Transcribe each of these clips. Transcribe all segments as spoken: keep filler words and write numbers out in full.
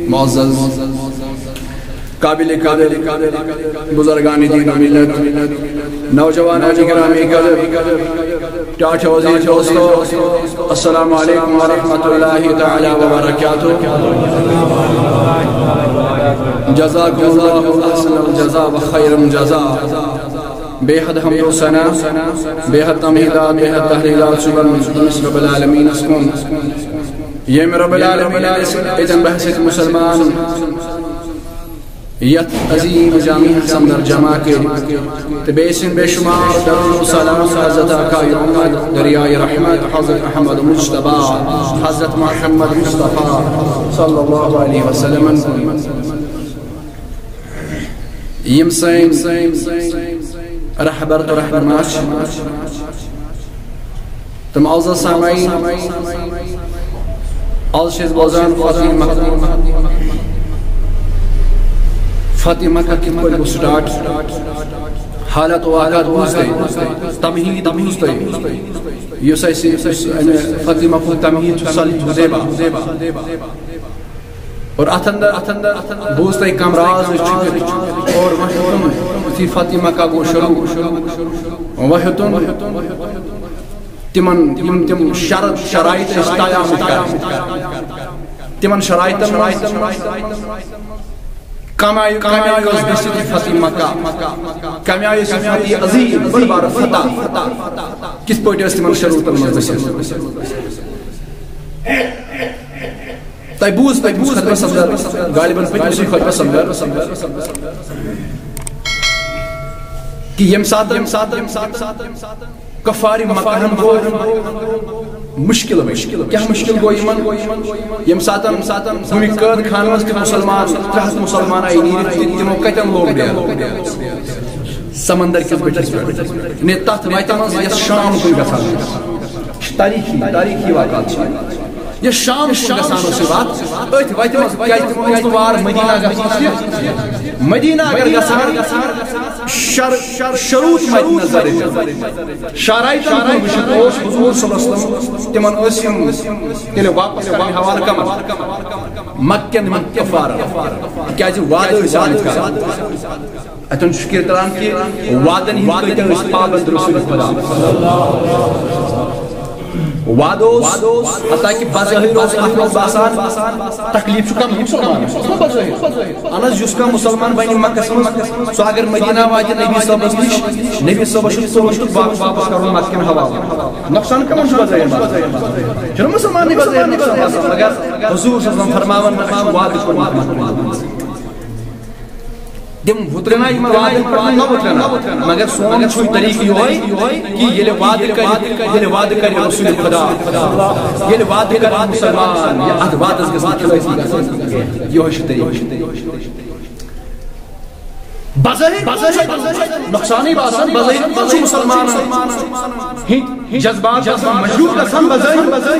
معزز، قابل قدر بزرگان دین و ملت، نوجوانان گرامی قدر، ٹاٹھ عزیز دوستو، السلام علیکم ورحمۃ اللہ تعالی وبرکاتہ۔ جزاکم اللہ احسن الجزاء و خیر الجزاء۔ بے حد حمد و ثنا، بے حد تمہیدات، بے حد تحلیلات صبح رب العالمین اسکن۔ یم رب العالمین اتن بحث مسلمان یتھ عظیم جامع سمندر جمع کر، تہٕ بیٚیہِ سٕنٛدۍ بے شمار درود و سلام حضرت آقا امت دریائے رحمت حضرت احمد مجتبی حضرت محمد مصطفیٰ صلی اللہ علیہ وسلم۔ یم سٲنۍ رہبر تہٕ رہنما چھِ، تہٕ معزز سامعین، از چھِ أسۍ بوزان فتح مکہ، فتح مکہ کِتھ پٲٹھۍ گوٚو سٹارٹ، حالت و واقعات بوٗز تۄہہِ، تمہیٖد بوٗز تۄہہِ، یُس اَسہِ، یُس اَمہِ فتح مکہ تمہیٖد چھُ، سُہ بوٗزے با۔ اور اتھ اندر، اتھ اندر بوٗز تۄہہِ کم راز أسۍ چھُپِتھ۔ اور وۄنۍ ہیوٚتُن یُتھُے فتح مکہ گوٚو شروع، وۄنۍ ہیوٚتُن تِمن، یِم تِم شرط شرائط ٲسۍ طے آمٕتۍ کرنہٕ، تِمن شرائطن منٛز کمہِ آیہِ، کمہِ آیہِ اوس گٔژھِتھ یہِ فتح مکہ، کمہِ آیہِ اوس یہِ فتح عظیم، بٔڑ بار فتح، کِتھ پٲٹھۍ ٲس تِمن شروٗطن منٛز گٔژھِتھ۔ تۄہہِ بوٗز، تۄہہِ بوٗز خطبہ صدر، غالباً پٔتمِسٕے خطبہ صدر، کہِ ییٚمہِ ساتہٕ، ییٚمہِ ساتہٕ، ییٚمہِ ساتہٕ کفارِ مکہن گوٚو مُشکِل، مُشکِل، کیٛاہ مُشکِل گوٚو یِمن؟ ییٚمہِ ساتہٕ، ییٚمہِ ساتہٕ کُنہِ قٲد خانہٕ منٛز تہِ مُسلمان، ترٛےٚ ہَتھ مُسلمان آیہِ نیٖرِتھ، تہٕ تِمو کَتٮ۪ن لوگ ڈیرٕ؟ سمندر کِس بٔٹھِس پٮ۪ٹھ، یعنی تَتھ وَتہِ منٛز یۄس شام کُن گژھان ٲس۔ یہِ چھُ تٲریٖخی، تٲریٖخی واقعات چھِ۔ یہِ شام کُن گژھان اوس یہِ وَتھ، أتھۍ وَتہِ منٛز، کیٛازِ تِمو اوس نہٕ وار مدینہ گژھُن کینٛہہ۔ مدینہ اگر گژھان، شر-، شروٗط مدِ نظر، شرائطن کُن وٕچھِتھ اوس حضور صلی اللہ علیہ وسلم، تِمن ٲسۍ یِم تیٚلہِ واپس کرٕنۍ حوالہٕ کمن؟ مکہ کٮ۪ن یِمن کفارن۔ تِکیٛازِ وعدٕ ٲسۍ آمٕتۍ کران۔ اتٮ۪ن چھُ شُکر کران کہِ وعدن ہٕنٛدۍ کۭتیاہ ٲسۍ پابند رسول خدا۔ وعدٕ اوس، حتیٰ کہِ بظٲہِر اوس اتھ منٛز باسان تکلیف چھُ کم مُسلمانس، اوس نہ بظٲہِر؟ اہن حظ، یُس کانٛہہ مُسلمان بنہِ مکس منٛز، سُہ اگر مدینہ واتہِ نبی صٲبس نِش، نبی صٲبس چھُ تُلُن تہٕ واپس، واپس کرُن مکہ کٮ۪ن حوالن۔ نۄقصان کمن چھُ بظٲہِر باسان؟ چھُنہ مُسلمانٕے بظٲہِر نۄقصان باسان، مگر حضور صلی اللہ علیہ وسلم فرماوان، نہ، اَسہِ چھُ وعدٕ کوٚرمُت مکہ۔ تِم وُترنہ یِمن وعدن پٮ۪ٹھ نہ وُترنہ، مگر سون چھُ طریٖقہٕ یِہوٚے کہِ ییٚلہِ وعدٕ کرِ، ییٚلہِ وعدٕ کرِ رسول خدا، ییٚلہِ وعدٕ کرِ مُسلمان، یہِ اتھ وعدس گژھِ نہٕ خلٲفی گژھٕنۍ۔ یِہوٚے چھُ طریٖقہٕ۔ بظٲہِر، بظٲہِر نۄقصانٕے باسان، بظٲہِر چھُ مُسلمانن ہٕنٛدۍ جذبات گژھان مجروح گژھان بظٲہِر،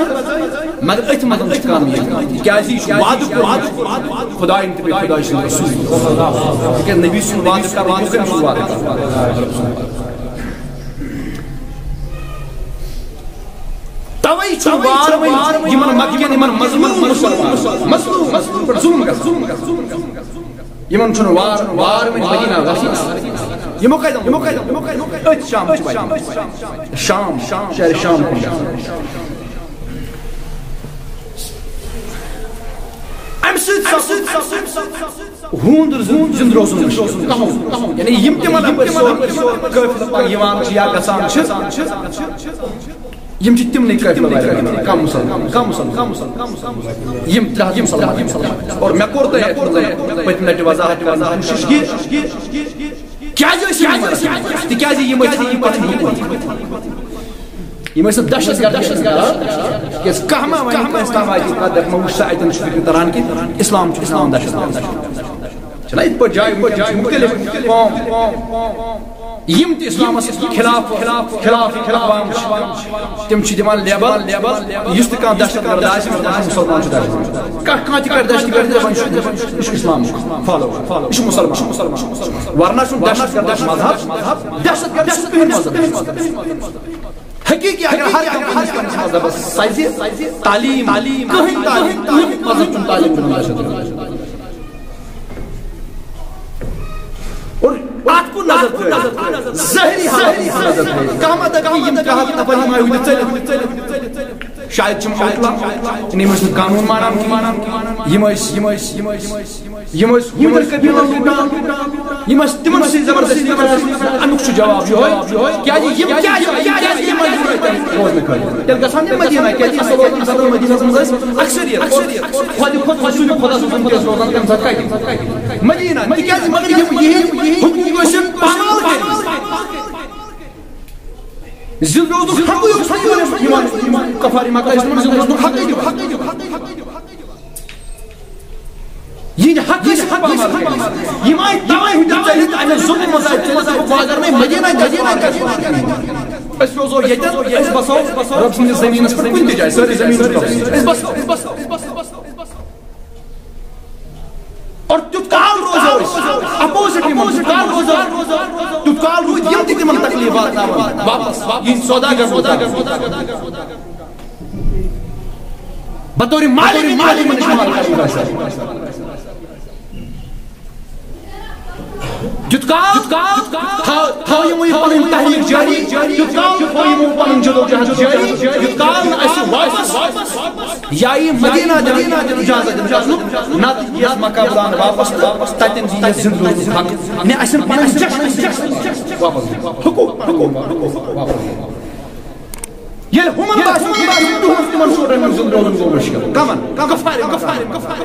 مگر أتھۍ منٛز چھُ کم یہِ، تِکیٛازِ یہِ چھُ وعدٕ کوٚرمُت خدایَن تہٕ بیٚیہِ خدایہِ سٕنٛدِ رسوٗل۔ تِکیٛازِ نبی سُنٛد وعدٕ کرُن، یہِ کٔمۍ سُنٛد وعدٕ کرُن؟ توے چھُ وار وار یِمن مکہ کٮ۪ن، یِمن مظلوم مُسلمانن، مظلوم، مظلوم پٮ۪ٹھ ظلم گژھان۔ یِمن چھُنہٕ وار وار وۄنۍ مدینہ گژھُن۔ یِمو کتہِ، یِمو کتہِ، یِمو کتہِ، أتھۍ شام چھِ وَتہِ۔ شام، شہر شام کُن گژھُن۔ اَمہِ سۭتۍ سپُد ہُنٛد زِنٛدٕ روزُن مُشکِل۔ یعنی یِم تہِ مطلب قٲفلہٕ پَکھ یِوان چھِ یا گژھان چھِ، یِم چھِ تِمنٕے قٲفلہٕ والٮ۪ن ہٕنٛدۍ، کم مُسلمان، کم مُسلمان، کم مُسلمان، کم مُسلمان۔ یِم ترٛےٚ ہَتھ مُسلمان۔ اور مےٚ کوٚر تۄہہِ یَتھ پٔتمہِ لَٹہِ وضاحت دِنٕچ کوٗشِش کہِ کیٛازِ ٲسۍ یِم مران؟ تِکیٛازِ یِم ٲسۍ نہٕ یِم پَتہٕ حکوٗمت۔ یِم ٲسۍ نہٕ دہشت گرد، دہشت گرد۔ کیٛازِ کانٛہہ ما وَنہِ کٲنٛسہِ تام واتہِ پَتہٕ دَپہِ، مےٚ وٕچھ سا اَتٮ۪ن چھُ فِکرِ تَران کہِ اِسلام چھُ، اِسلام دہشت گرد چھُ۔ چھُنہ یِتھ پٲٹھۍ جایہِ وٕنکٮ۪ن چھِ مُختلف قوم، یِم تہِ اِسلامَس خلاف، خلاف اقوام چھِ، تِم چھِ دِوان لیبل، لیبل، یُس تہِ کانٛہہ دہشت گرد آسہِ، مُسلمان چھُ دہشت گرد۔ کانٛہہ، کانٛہہ تہِ کرِ دہشت گردی، دَپان چھُ، یہِ چھُ اِسلام فالو، یہِ چھُ مُسلمان۔ ورنہ چھُنہٕ دہشت گرد مذہب، دہشت گرد چھُنہٕ کٕہٕنۍ مذہب۔ حقیقی اگر ہر کانٛہہ پننِس پننِس مذہبس سزِ، تعلیم، تعلیم، کٕہٕنۍ تعلیم، کٕہٕنۍ مذہب چھُنہٕ تعلیم دِوان دہشت گردی۔ اور اتھ کُن نظر ترٲوِتھ، ظٲہری حالاتن کُن نظر ترٲوِتھ، کانٛہہ ما دپہِ یِم کاہ نفر یِم آیہِ ہُتہِ ژٔلِتھ۔ شاید چھِ یِم مطلب، یِم ٲسۍ نہٕ قانوٗن مانان کِہیٖنۍ۔ یِم ٲسۍ، یِم ٲسۍ، یِم ٲسۍ، یِم ٲسۍ ہُمن قبیٖلن لُٹان۔ یِم ٲسۍ تِمن سۭتۍ زبردستی کران۔ اَمیُک چھُ جواب یِہوٚے، کیٛازِ یِم کیٛازِ، یِم کیٛازِ یِم مجبوٗر ٲسۍ تَمہِ روزنہٕ خٲطرٕ؟ تیٚلہِ گژھان یِم مدیٖنہ، کیٛازِ یہِ صلوات صلوات مدیٖنہ منٛز ٲسۍ اکثریت۔ خۄدِ خۄد رسوٗلِ خۄدا صٲب سُنٛد کیٛاہ روزان تَمہِ ساتہٕ کَتہِ؟ مدیٖنہ۔ تِکیٛازِ مگر یِم یِہِنٛدۍ، یِہِنٛدۍ ٲسۍ پامال کٔرمٕتۍ۔ زِندٕ روزنُک حقٕے اوس نہٕ یِمن، یِمن، یِمن کفارِ مکہ ٲسۍ تِمن زِندٕ روزنُک حقٕے دِوان۔ یِہِنٛدِ حقٕے ٲسۍ پامال کٔرمٕتۍ۔ یِم آیہِ تَوَے ہُتہِ ژٔلِتھ، اَمہِ ظُلمہٕ منٛز آیہِ ژٔلِتھ، وۄنۍ اگر نہٕ مدیٖنہ تہِ آسہِ پامال کٔرمٕتۍ۔ أسۍ روزو ییٚتٮ۪ن، أسۍ بسو رۄب سٕنٛدِس زٔمیٖنَس پٮ۪ٹھ کُنہِ تہِ جایہِ، سٲرٕے زٔمیٖن چھِ رۄب سٕنٛز۔ أسۍ بسو، أسۍ بسو، أسۍ بسو۔ اور تیُتھ کال روزو أسۍ اپوزٹ یِمن، تیُتھ کال روزو، تیُتھ کال روٗدۍ یِم تہِ تِمن تکلیٖف واتناوان۔ واپس یِہِنٛدۍ سوداگر، سوداگر بطور مالک، مالک یِمن استعمال کرُن آسہِ۔ تیُتھ کال، تیُتھ کال تھاو، تھاو یِمو یہِ پنٕنۍ تحریٖک جٲری، تیُتھ کال تھاو یِمو پنٕنۍ جدوجہد جٲری، یُتھ کال نہٕ اَسہِ واپس یا یہِ مدیٖنہ دِنہٕ اجازت دِنہٕ گژھنُک، نتہٕ یِیَس مکہ بُلاونہٕ واپس تہٕ تتٮ۪ن دِیہِ یَس زِندٕ روزنُک حق۔ نہ اَسہِ پنٕنۍ جسم واپس دِنہٕ۔ حقوق، حقوق، حقوق واپس دِنہٕ۔ ییٚلہِ ہُمن باسیو کہِ تِہُنٛد تِمن شُرٮ۪ن ہُنٛد زِندٕ روزُن گوٚو مُشکل۔ کمن؟ کفارِ، کفارِ، کفارِ۔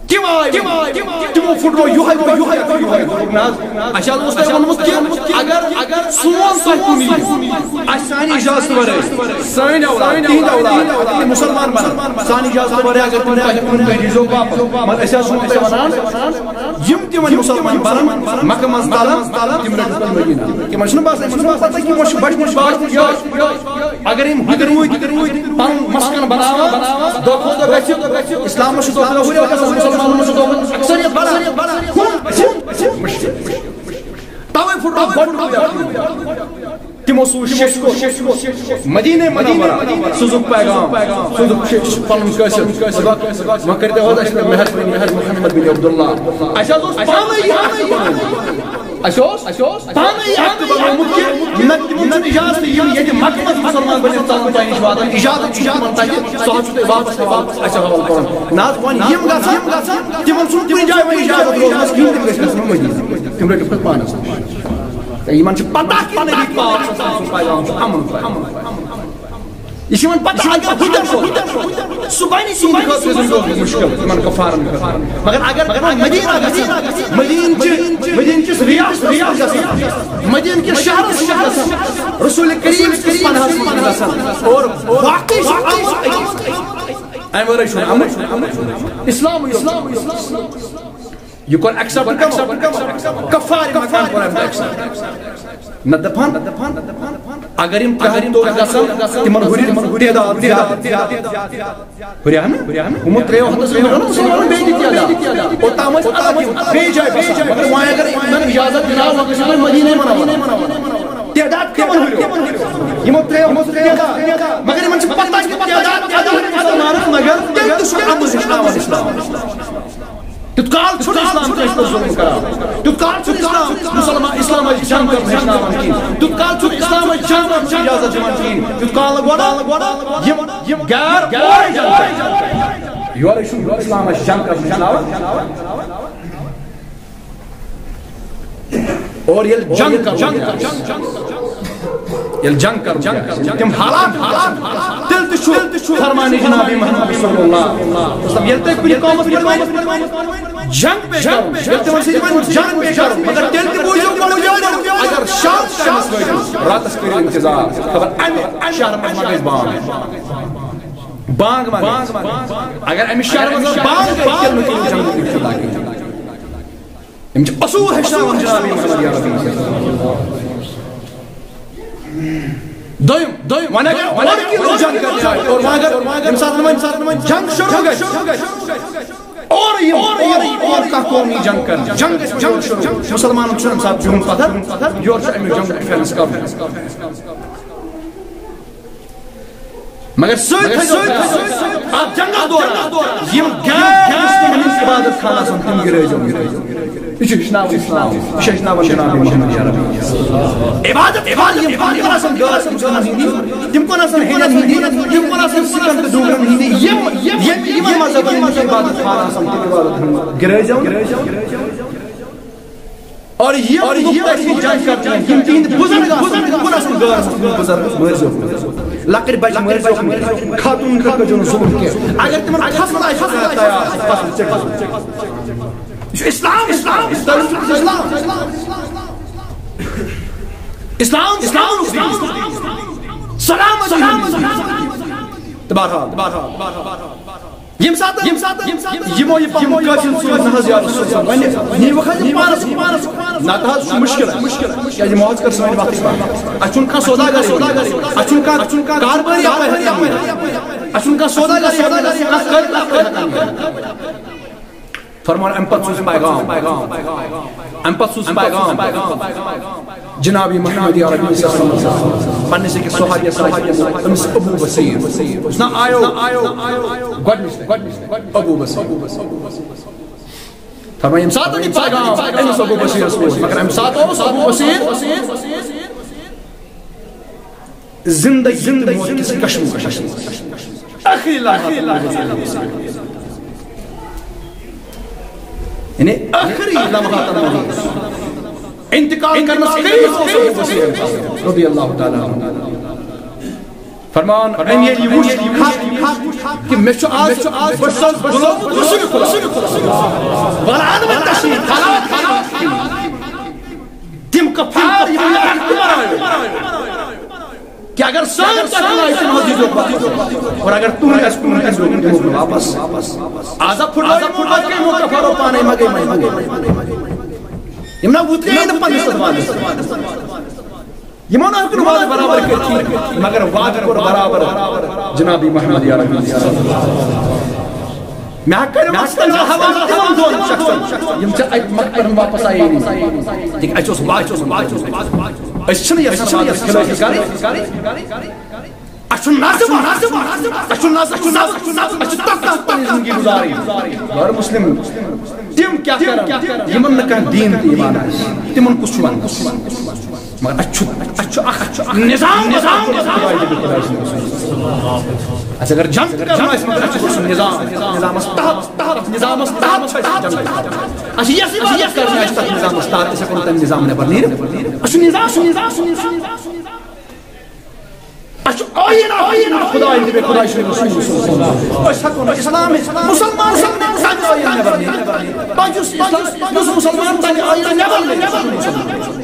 تِم آے، تِم آے، تِمو پھُٹرو یِہوٚے، یِہوٚے، یِہوٚے، یِہوٚے۔ نہ حظ، اَسہِ حظ اوس تۄہہِ ووٚنمُت کہِ اگر، اگر سون تۄہہِ کُن یی، اَسہِ سانہِ اجازتہٕ ورٲے، سٲنۍ اولاد، تِہِنٛدۍ اولاد، اگر تِم مُسلمان بنن، سانہِ اجازتہٕ ورٲے اگر تِم تۄہہِ کُن، تُہۍ ییٖزیو واپس۔ مگر أسۍ حظ چھِ تۄہہِ وَنان، یِم تہِ وۄنۍ مُسلمان بنن، مکہ منٛز ژَلن، تِم رٔٹِو پَتہٕ مدیٖنہ۔ تِمن چھُنہٕ باسان، یِمن چھُنہٕ پَتہ کہِ یِمو چھُ بَچہِ، بَچہِ، بَچہِ، اگر یِم ہُتہِ روٗدۍ، پَنُن مسکن بناوان، دۄہ کھۄتہٕ دۄہ گژھِ، اسلامس چھُ دۄہ کھۄتہٕ دۄہ ہُریر گژھان، مُسلمانن منٛز چھُ دۄہ کھۄتہٕ اکثریت بڑان۔ کُن گژھِ؟ تَوَے پھُٹرو گۄڈٕنیُکُے اکھ۔ تِمو سوٗز شیٚشہِ کوٚت؟ مدیٖنہ منورہ۔ سوٗزُکھ پیغام، سوٗزُکھ شیٚشہِ پنُن قٲصد۔ وۄنۍ کٔرۍتو حظ اَسہِ پٮ۪ٹھ مہربٲنی، مہربٲنی محمد بن عبداللہ۔ اَسہِ حظ اوس پانَے یہِ اکھ بنومُت۔ اَسہِ اوس، اَسہِ اوس پانَے یہِ اکھ بنومُت کہِ نہ، تِمن چھُنہٕ اجازت، یِم ییٚتہِ مکہٕ منٛز مُسلمان بٔنِتھ ژَلان تۄہہِ نِش واتان، اجازت چھُ تِمن تَتہِ، سُہ حظ چھُ تۄہہِ واپس حوالہٕ، اَسہِ حوالہٕ کرُن۔ نہ حظ، وۄنۍ یِم گژھن، تِمن چھُنہٕ کُنہِ جایہِ وۄنۍ اجازت روزنس کِہیٖنۍ، تِم گژھِ گژھُن مدیٖنہ۔ تِم رٔٹِو پَتہٕ پانَس نِش۔ تہٕ یِمن چھِ پتہ کہِ نبی پاک صلی اللہ علیہ وسلم سُنٛد پیغام چھُ امُن۔ یہِ چھِ یِمن پتہ اگر ہُتٮ۪ن سُہ بنہِ تِہِنٛدِ خٲطرٕ زِندٕ روزُن مُشکل، یِمن کفارن خٲطرٕ۔ مگر اگر تِمن مدیٖنہ گژھن، مدیٖنہ چہِ، مدیٖنہ کِس ریاستس منٛز گژھن، مدیٖنہ کِس شہرس منٛز گژھن، رسول کریم سٕنٛدِس پناہس منٛز گژھن اور واقعی چھُ امُن أتی۔ امہِ ورٲے چھُنہٕ امُن۔ اسلامٕے یوت چھُ۔ یہِ کوٚر accept کمو؟ کفارِ مکہ کوٚر امہِ accept۔ نہ دپان، اگر یِم ترٛےٚ ہتھ توٚت گژھن، تِمن ہُرِ تعداد زیادٕ۔ ہُرِ ہا نہٕ؟ ہُمو ترٛیٚیو ہتس منٛز ہُرِ نہ مُسلمانن بیٚیہِ تہِ تعداد۔ اوٚتام ٲسۍ الگ یِم بیٚیہِ جایہِ بسان۔ مگر وۄنۍ اگر یِمن اجازت دِناو، وۄنۍ گژھن وۄنۍ مدیٖنہ منورہ۔ تعداد کمن ہُرِ؟ یِمو ترٛیٚیو ہُرِ تعداد۔ مگر یِمن چھِ پتہ کہِ تعداد کیٛاہ چھُ مُسلمانس، مگر تیٚلہِ تہِ چھُ امُن ہیٚچھناوان اسلام۔ تیُتھ کال چھُنہٕ اسلام کٲنٛسہِ پٮ۪ٹھ ظُلم کران۔ تیُتھ کال چھُنہٕ اسلام مُسلمان، اسلامٕچ جنگ کرُن ہیٚچھناوان کِہیٖنۍ۔ تیُتھ کال چھُنہٕ اسلامٕچ جنگ کرنٕچ اجازت دِوان کِہیٖنۍ۔ تیُتھ کال گۄڈٕ یِم، یِم غیر اورَے جنگ کرن۔ یورَے چھُنہٕ اسلامٕچ جنگ کرُن ہیٚچھناوان۔ اور ییٚلہِ جنگ کرُن، ییٚلہِ جنگ کرُن، تِم حالات، تیٚلہِ تہِ چھُ فرمانِ جناب محمد صلی اللہ علیہ وسلم۔ ییٚلہِ تُہۍ کُنہِ قومس پٮ۪ٹھ وۄنۍ جنگ پیش کرُن، ییٚلہِ تِمن سۭتۍ وۄنۍ جنگ پیش کرُن، مگر تیٚلہِ تہِ بوٗزِو، اگر شام ٹایمس وٲتِو، راتس کٔرِو انتظار، خبر امہِ شہرٕ منٛز ما گژھِ بانگ، بانگ ما گژھِ۔ اگر امہِ شہرٕ منٛز بانگ گٔے، تیٚلہِ مہٕ کٔرِو جنگُک ابتدا کینٛہہ۔ یِم چھِ اصوٗل ہیٚچھناوان جناب محمد عربی۔ دوٚیِم، دوٚیِم، وۄنۍ اگر اورٕ کِنۍ لوٗکھ جنگ کرنہِ آے، اور وۄنۍ اگر ییٚمہِ ساتہٕ وۄنۍ جنگ شروٗع گژھِ، اور یِم، اور یِم، اور کانٛہہ قوم یی جنگ کرنہِ، جنگ گژھِ یورٕ شروٗع، مُسلمانن چھُ اَمہِ ساتہٕ بِہُن پتھر، یورٕ چھُ اَمیُک جنگُک ڈِفینس کرُن۔ مگر سۭتۍ تھٲیزیو خیال، اتھ جنگس دوران یِم غیر مسلمن ہٕنٛز عبادت خانہٕ آسن، تِم گِرٲیزیو۔ یہِ چھُ ہیٚچھناوان اسلام، یہِ چھُ ہیٚچھناوان جناب محمد عربی۔ عبادت، عبادت، یِم کُن آسن غٲر مسلمن ہٕنٛدۍ، تِم کُن آسن ہیٚنٛدٮ۪ن ہٕنٛدۍ، تِم کُن آسن سِکن تہٕ ڈوٗگرن ہٕنٛدۍ، یِم، یِم، یِمن مذہبن ہٕنٛدۍ عبادت خانہٕ آسن، تِم عبادت خانہٕ گِرٲیزیو۔ اور یِم، اور یِم لُکھ تۄہہِ سۭتۍ جنگ کرنہِ، یِم تِہنٛدۍ بُزرگ آسَن، تِم آسَن غٲر مسلم بُزرگ، مٲرۍزیوکھ نہٕ۔ لۄکٕٹۍ بچہِ مٲرۍزیوکھ نہٕ۔ خاتوٗنَن پٮ۪ٹھ کٔرۍزیو نہٕ ظُلُم کینٛہہ۔ اگر تِمن فصل آسہِ تیار، فصل ژٔٹِو۔ یہِ چھُ اسلام، اسلام، اسلام، اسلام۔ اسلام، اسلام، اسلام۔ سلام، سلام۔ تہٕ بہرحال، بہرحال، بہرحال۔ ییٚمہِ ساتہٕ، ییٚمہِ ساتہٕ، ییٚمہِ ساتہٕ یِمو یہِ پنُن قٲفِل سوٗز نہ حظ یا رسول اللہ، وۄنۍ نیٖوُکھ حظ یِم پانَس، نَتہٕ حظ چھُ مُشکِل۔ کیٛازِ یِمو حظ کٔر سٲنۍ وقتٕچ برباد۔ اَسہِ چھُنہٕ کانٛہہ سوداگر، اَسہِ چھُنہٕ کانٛہہ کاربٲری یَپٲرۍ ہٮ۪کان۔ اَسہِ چھُنہٕ کانٛہہ سوداگر یَپٲرۍ، کانٛہہ کٲرۍ یَپٲرۍ ہٮ۪کان۔ فرمان، اَمہِ پتہٕ سوٗز پیغام۔ اَمہِ پتہٕ سوٗز پیغام۔ جناب محمد عربی صلی اللہ علیہ وسلم پننِس أکِس صحابیَس سۭتۍ، تٔمِس ابو بصیر۔ نہ آیو گۄڈٕنِچ، گۄڈٕنِچ ابو بصیر۔ فرمان، ییٚمہِ ساتہٕ یہِ پیغام أمِس ابو بصیرَس ووت، مگر اَمہِ ساتہٕ اوس ابو بصیر زندگی، زندگی تہٕ موت کِس کشمکشس منٛز۔ ٲخری لحظاتن منٛز۔ یعنی ٲخری لمحاتن منٛز۔ انتقال کرنس قریب اوس ابو بصیر رضی اللہ تعالیٰ عنہ۔ فرمان، أمۍ ییٚلہِ یہِ وُچھ، یہِ خط، کہ مےٚ چھُ آز، بہٕ چھُس آز بُلومُت رسول خدا۔ ولعنت تشریف۔ تِم کفار یِمن نہٕ اکھ تہِ بناوِ۔ کہ اگر سٲنۍ کتھ بناوِ، تِم حظ دیٖزیوکھ واپس۔ اور اگر تُہُنٛد آسہِ کُنُن، تِم دیٖزیوکھ واپس۔ آز ہا پھُٹرٲوِو، آز کٔمۍ ووٚن کفارو پانے، ما گٔے مجبوٗر؟ یِم نا وُترے نہٕ پننِس تتھ وعدس۔ یِمو نہٕ ہیوٚک نہٕ وعدٕ برابر کٔرِتھ، مگر وعدٕ کوٚر برابر جناب محمد عربی۔ مےٚ ہا کٔرِو مستن حوالہٕ تِمن دۄن شخصن، یِم ژےٚ اتہِ مکہٕ پٮ۪ٹھ واپس آیے نہٕ۔ تِکیٛازِ اَسہِ اوس واچ، اوس واچ، اوس واچ۔ أسۍ چھِنہٕ یژھان وعدس خلٲفی کرٕنۍ۔ اَسہِ چھُ نظم، اَسہِ چھُ نظم، اَسہِ چھُ نظم، اَسہِ چھُ تتھ تحت پنٕنۍ زندگی گُزارٕنۍ۔ غٲر مسلم تِم کیٛاہ کرن؟ یِمن نہٕ کانٛہہ دیٖن تہٕ ایمان آسہِ، تِمن کُس چھُ ونان؟ مگر اَسہِ چھُ، اَسہِ چھُ اکھ، اَسہِ چھُ اکھ نظام، نظام، نظام۔ اَسہِ اگر جنگ تہِ کرُن آسہِ، مگر اَسہِ چھُ سُہ نظام، نظامس تحت، تحت، نظامس تحت چھُ اَسہِ جنگ کرُن۔ اَسہِ یۄس عبادت کرٕنۍ آسہِ تَتھ نظامس تحت، أسۍ ہٮ۪کو نہٕ تَمہِ نظامہٕ نٮ۪بر نیٖرِتھ۔ اَسہِ چھُ نظام، نظام، نظام۔ اَسہِ چھُ ٲییٖن اکھ، خداے تہٕ بیٚیہِ خداے سُنٛد رسول صلی اللہ علیہ وسلم۔ أسۍ ہٮ۪کو نہٕ اسلام، مُسلمان ہٮ۪کہِ نہٕ تَمہِ ٲییٖن نٮ۪بر نیٖرِتھ۔ پَتہٕ یُس اسلام، یُس مُسلمان تَمہِ ٲییٖن نٮ۪بر نیرِ، سُہ چھُ مُسلمان۔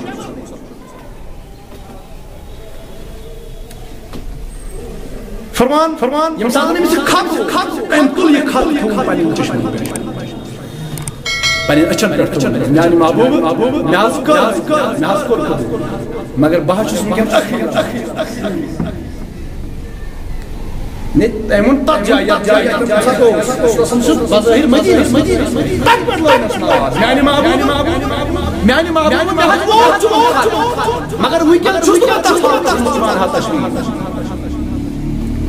فرمان، فرمان، ییٚمہِ ساتہٕ أمِس یہِ خط، خط، أمۍ تُل یہِ خط، تھوٚو پنٕنٮ۪ن چشمن پٮ۪ٹھ۔ پنٕنٮ۪ن أچھن پٮ۪ٹھ تُل۔ میانہِ محبوب، مےٚ حظ کٔر، مےٚ حظ کوٚر قبول۔ مگر بہٕ حظ چھُس وٕنکیٚن ٲخری، ٲخری، ٲخری۔ نے، تٔمۍ ووٚن تَتھ جایہِ، یَتھ جایہِ، یَتھ جایہِ سُہ اوس، سُہ اوس بظٲہِر مدیٖنَس منٛز۔ تَتہِ پٮ۪ٹھ لٲج مےٚ سُہ آواز۔ میانہِ محبوب، میانہِ محبوب، میانہِ محبوب، مےٚ حظ ووت چون خط۔ مگر وٕنکیٚن چھُس نہٕ بہٕ تَتھ وقتَس منٛز وَنان تشریٖف۔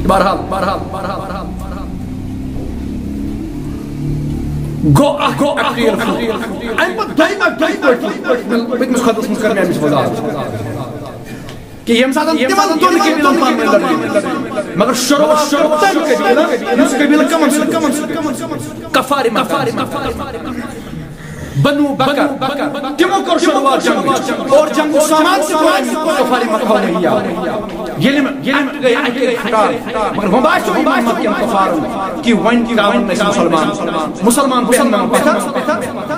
بہرحال، بہرحال، بہرحال، بہرحال۔ گوٚو اکھ، گوٚو اکھ، گوٚو اکھ۔ اَمہِ پتہٕ دۄیہِ لٹہِ، دۄیہِ لٹہِ، پٔتمِس خطس منٛز کٔر مےٚ أمِس وضاحت کہ ییٚمہِ ساتہٕ تِمن دۄن قبیلن پانہٕ ؤنۍ لڑٲے، مگر شروعات کٔر تٔمۍ قبیلن، یُس قبیلہٕ کمن سۭتۍ؟ کفارِ مکہ۔ بنو بکر۔ تِمو کوٚر شروعات جنگٕچ اور جنگُک سامان تہِ کوٚر أمۍ کفارِ مکہ مُہیا۔ ییٚلہِ، ییٚلہِ گٔے اَکہِ لَٹہِ پھٕٹراو، مگر وۄنۍ باسیو یِمن مکہ کٮ۪ن کفارن کہِ وۄنۍ تہِ ترٛاوَن نہٕ أسۍ مُسلمان۔ مُسلمان پٮ۪ن نہٕ پَتھر،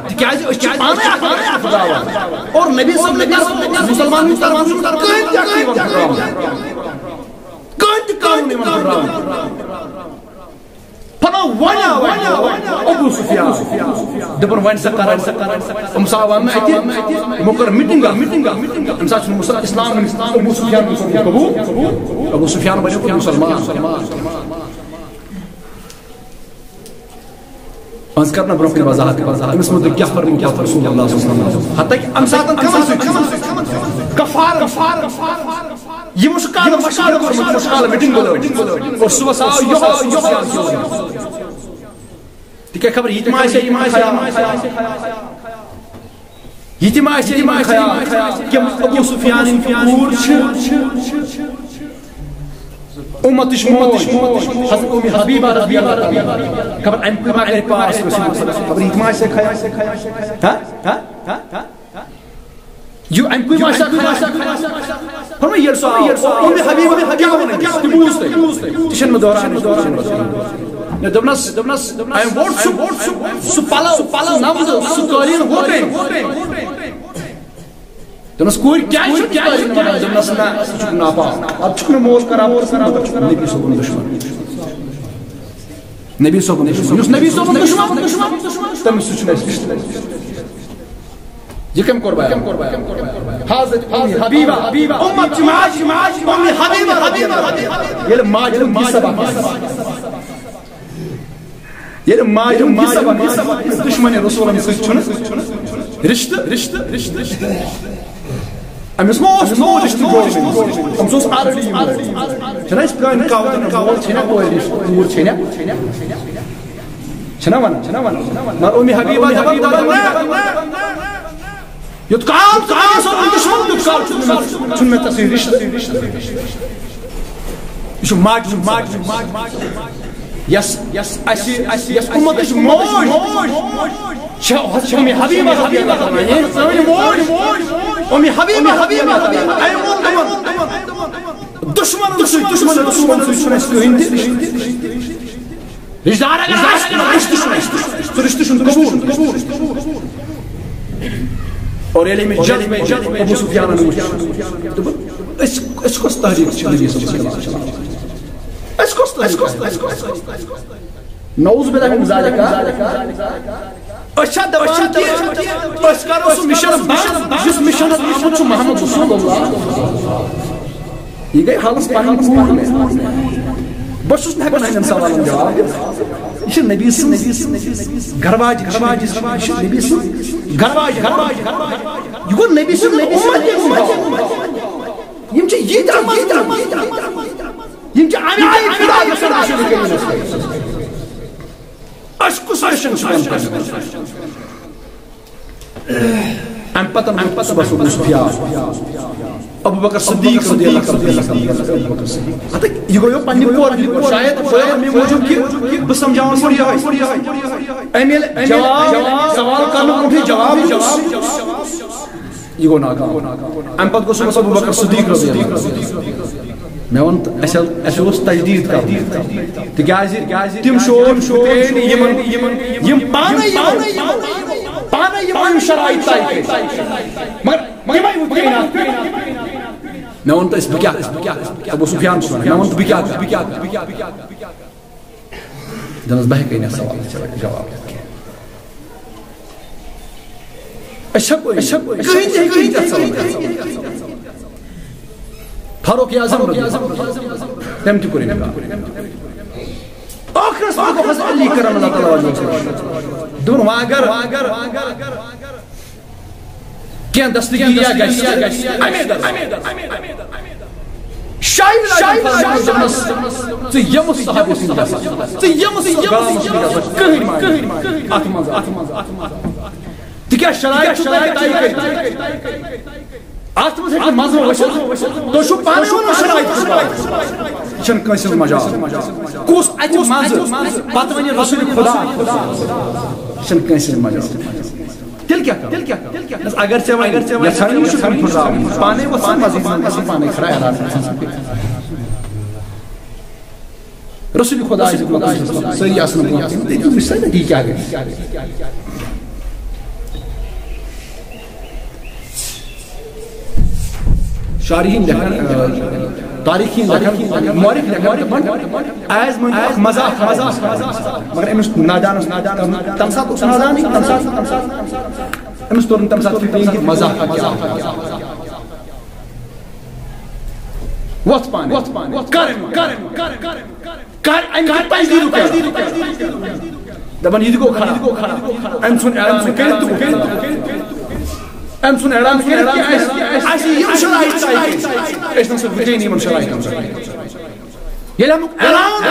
تِکیٛازِ أسۍ چھِ پانَے اَکھ أکِس پھٕٹراوان۔ اور نبی صٲب نہٕ کَران مُسلمانَن ہٕنٛدِ طرفہٕ چھُنہٕ کٕہٕنۍ تہِ اَکھ یِوان پھٕٹراونہٕ۔ کٕہٕنۍ تہِ قانوٗن یِوان پھٕٹراونہٕ۔ پھلا وۄنۍ آو، وۄنۍ آو ابو سفیان۔ دوٚپُن، وۄنۍ سا کر، یِم سا آو نہٕ اَتہِ، یِمو کٔر میٖٹِنٛگ اَکھ، میٖٹِنٛگ اَکھ، میٖٹِنٛگ اَکھ۔ اَمہِ ساتہٕ چھُنہٕ مُسل-، اِسلام، ابو سفیان کوٚر قبوٗل، ابو سفیان بنیو پتہٕ مُسلمان۔ پانٛژھ کرنہٕ برونٛہہ کُن وضاحت، أمِس مُتعلِق کیٛاہ فرموو رسول اللہ صلی اللہ علیہ وسلم۔ حتیٰ کہ اَمہِ ساتہٕ کَمَن سۭتۍ چھُ؟ کفار، کفار، کفار۔ یِمو چھُ کالہٕ مشورٕ کوٚرمُت، یِمو چھُ کالہٕ میٖٹِنٛگ بُلٲومٕژ۔ اور صُبحس آو یِہوٚے، یِہوٚے سفیان صٲب۔ تِکیٛاہ خبر یہِ تہِ ما آسہِ، یہِ ما آسہِ خیال۔ یہِ تہِ ما آسہِ، یہِ ما آسہِ خیال۔ کہِ ابو سفیان کوٗر چھِ اُمتٕچ موج، حضرت ام حبیبہ رضی اللہ عنہا۔ خبر اَمہِ کُے ما کرِ پاس رسول اللہ صلی اللہ علیہ وسلم۔ خبر یہِ تہِ ما آسہِ خیال۔ ہاں؟ ہاں؟ ہاں؟ یہِ اَمہِ کُے ما آسہِ خیال۔ فرمٲے، ییٚلہِ سُہ آو، ام حبیبہ کیٛاہ ووٚن أمِس؟ تہِ بوٗز تٔمۍ۔ تہِ چھُنہٕ مےٚ دوران، مےٚ دوٚپنَس، دوٚپنَس، أمۍ ووٚٹ سُہ، سُہ پَلو، سُہ نَمزٕ، سُہ قٲلیٖن ووٚٹ أمۍ۔ دوٚپنَس، کورِ کیٛازِ چھُکھ یہِ قٲلیٖن وَنان؟ دوٚپنَس، نہ، ژٕ چھُکھ ناپاک۔ اَدٕ چھُکھ نہٕ مول کران، مطلب چھُکھ نبی صٲبُن دُشمن۔ نبی صٲبُن دُشمن۔ یُس نبی صٲبُن دُشمن، تٔمِس سۭتۍ چھُنہٕ اَسہِ رِشتہٕ۔ یہِ کٔمۍ کوٚر بیان؟ حضرت ام حبیبہ، اُمت چہِ ماجہِ، ام حبیبہ، ییٚلہِ ماجہِ ہُنٛد یہِ سبق آسہِ، ییٚلہِ ماجہِ ہُنٛد یہِ سبق آسہِ، دُشمنِ رسولن سۭتۍ چھُنہٕ رِشتہٕ، رِشتہٕ، رِشتہٕ، رِشتہٕ۔ أمِس ما اوس نوٚو رِشتہٕ گوٚمُت؟ أمِس اوس already یہِ مول۔ چھُنہ أسۍ پرٛانہِ کہاوتن منٛز، مول چھے نہ کورِ رِشتہٕ، کوٗر چھے نہ۔ چھِنہ وَنان، چھِنہ وَنان۔ مگر اُمہِ حبیبہ دَپان، دَپان، نہ۔ یوٚت کال ژٕ مےٚ سۭتۍ دُشمن، تیوٚت کال چھُنہٕ مےٚ، چھُنہٕ مےٚ ژےٚ سۭتۍ رِشتہٕ۔ یہِ چھُ ماجہِ ہُنٛد، ماجہِ ہُنٛد۔ یۄس، یۄس اَسہِ، اَسہِ، یۄس اُمتٕچ موج چھےٚ، ہۄ چھےٚ اُمہِ حبیبہ رضی اللہ عنہا۔ یہِ سٲنۍ موج، اُمہِ حبیبہ رضی اللہ عنہا۔ أمۍ ووٚن تِمن، دُشمنن سۭتۍ، دُشمنن، دُشمنن سۭتۍ چھُنہٕ اَسہِ کٕہٕنۍ تہِ رِشتہٕ۔ رشتہٕ دار اگر آسہِ، رشتہٕ چھُنہٕ اَسہِ، سُہ رشتہٕ چھُنہٕ قبوٗل۔ اور ییٚلہِ أمِس جذبہٕ ابو سفیانن وُچھ، دوٚپُن، أسۍ، أسۍ کۄس تحریٖک چھِ نبی صلی اللہ علیہ وسلم؟ أسۍ کۄس تحریٖک؟ نعوذ باللہ من ذالک۔ أسۍ چھا دپان کہِ أسۍ کرو سُہ مِشن بنٛد، یُس مِشنس آمُت چھُ محمد رسول اللہ؟ یہِ گٔے حالس پنٕنۍ کوٗر مےٚ۔ بہٕ چھُس نہٕ ہٮ۪کان یِمن سوالن جواب دِتھ۔ یہِ چھِ نبی سٕنٛز گرواج، گرواج، یہِ چھِ نبی سٕنٛز گرواج، گرواج۔ یہِ گوٚو نبی سُنٛد اُمت۔ یِم چھِ ییٖتیٛاہ مضبوٗط۔ یِم چھِ اَمہِ آیہِ فدا گژھان رسول کریٖمس۔ أسۍ کُس مِشن چھِ وۄنۍ کران؟ اَمہِ پتہٕ، اَمہِ پتہٕ صُبحس اوس بیٛاکھ ابو بکر صدیق رضی اللہ عنہ۔ ہتہٕ یہِ گوٚو یہِ پننہِ کورِ، شاید گوٚو اَمہِ موٗجوٗب کہِ بہٕ سمجھاوان گۄڈٕ یِہوٚے۔ أمۍ ییٚلہِ جواب، سوال کرنہٕ برونٛٹھٕے جواب دیُت، یہِ گوٚو ناکام۔ اَمہِ پتہٕ گوٚو صُبحس ابو بکر صدیق رضی اللہ عنہ۔ مےٚ ووٚن، اَسہِ، اَسہِ اوس تجدیٖد کرُن۔ تِکیٛازِ، تِکیٛازِ تِم شوق، شوق، یِمن، یِمن، یِم پانے یِمو، پانے یِمو یِم شرائط طے کٔرۍ۔ مگر تِمے وٕتھۍ نہٕ اَتھ پٮ۪ٹھ۔ مےٚ ووٚن تہٕ أسۍ، بہٕ کیٛاہ کرٕ؟ ابو سفیان چھُس وَنان۔ مےٚ ووٚن تہٕ بہٕ کیٛاہ کرٕ؟ بہٕ کیٛاہ کرٕ؟ بہٕ کیٛاہ کرٕ؟ دوٚپنَس، بہٕ ہٮ۪کَے نہٕ سوالَس جواب دِتھ کینٛہہ۔ أسۍ ہٮ۪کو، أسۍ ہٮ۪کو، کٕہٕنۍ تہِ ہیٚکہِ نہٕ تَتھ سوالَس۔ فاروق اعظم رضی اللہ عنہ، تٔمۍ تہِ کوٚر اِنکار۔ ٲخرس منٛز دوٚپُس علی کرم اللہ تعالیٰ وجہہ۔ دوٚپُن، وۄنۍ اگر کینٛہہ دستگیٖری گژھِ، اَمے دۄہ۔ شاہی بلال فرمووُن دوٚپنَس، ژٕ ییٚمہِ صحابی سٕنٛدِ گژھِ، ژٕ ییٚمہِ صحابی سٕنٛدِ گژھِ، کٕہٕنۍ ما آسہِ اَتھ منٛز، اَتھ منٛز، اَتھ منٛز۔ تِکیٛازِ شرائط چھُ تۄہہِ طے کٔرِتھ۔ اَتھ منٛز ہیٚکہِ مَزٕ ؤسِتھ۔ تُہۍ چھِو پانَے وَنان شرائط چھِ طے۔ یہِ چھَنہٕ کٲنٛسہِ ہٕنٛز مجال۔ کُس اَتہِ مَزٕ؟ پَتہٕ وَنہِ رسول خدا۔ یہِ چھَنہٕ کٲنٛسہِ ہٕنٛز مجال۔ تیٚلہِ کیٛاہ کرو؟ تیٚلہِ کیٛاہ کرو؟ اگر ژےٚ وۄنۍ یَژھان یہِ چھُ تَمہِ پھٕٹراوُن، پانَے وَسان مَزٕ، یہِ پانَے کھڑا اعلان۔ رسول خدا صلی اللہ علیہ وسلم، سٲری آسن برونٛہہ کَنہِ، تٔتی وٕچھ سا نہ، یہِ کیٛاہ گژھِ۔ شارحین لیکھان، آ، تاریخین لیکھان، مورخ لیکھان، دَپان، ایز مٲنِو اکھ مزاق، مزاق، مگر أمِس نادانَس، تَمہِ ساتہٕ اوس نادانٕے، تَمہِ ساتہٕ، تَمہِ ساتہٕ، أمِس توٚر نہٕ تَمہِ ساتہٕ فِکرِ کہِ مزاق کیٛاہ۔ وۄتھ پانہٕ، وۄتھ پانہٕ، کر، کر، کر، کر، اَمہِ کہِ تجدیٖدُک اعلان۔ دَپان، یہِ تہِ گوٚو خراب۔ أمۍ ژھُن اعلان کٔرِتھ تہِ گوٚو خراب۔ أمۍ سُنٛد اعلان کٔرِتھ کہِ اَسہِ، اَسہِ یِم شرائط چاہیے، أسۍ نہٕ سُہ وٕچھے نہٕ یِمن شرائطن۔ ییٚلہِ اَمیُک اعلان،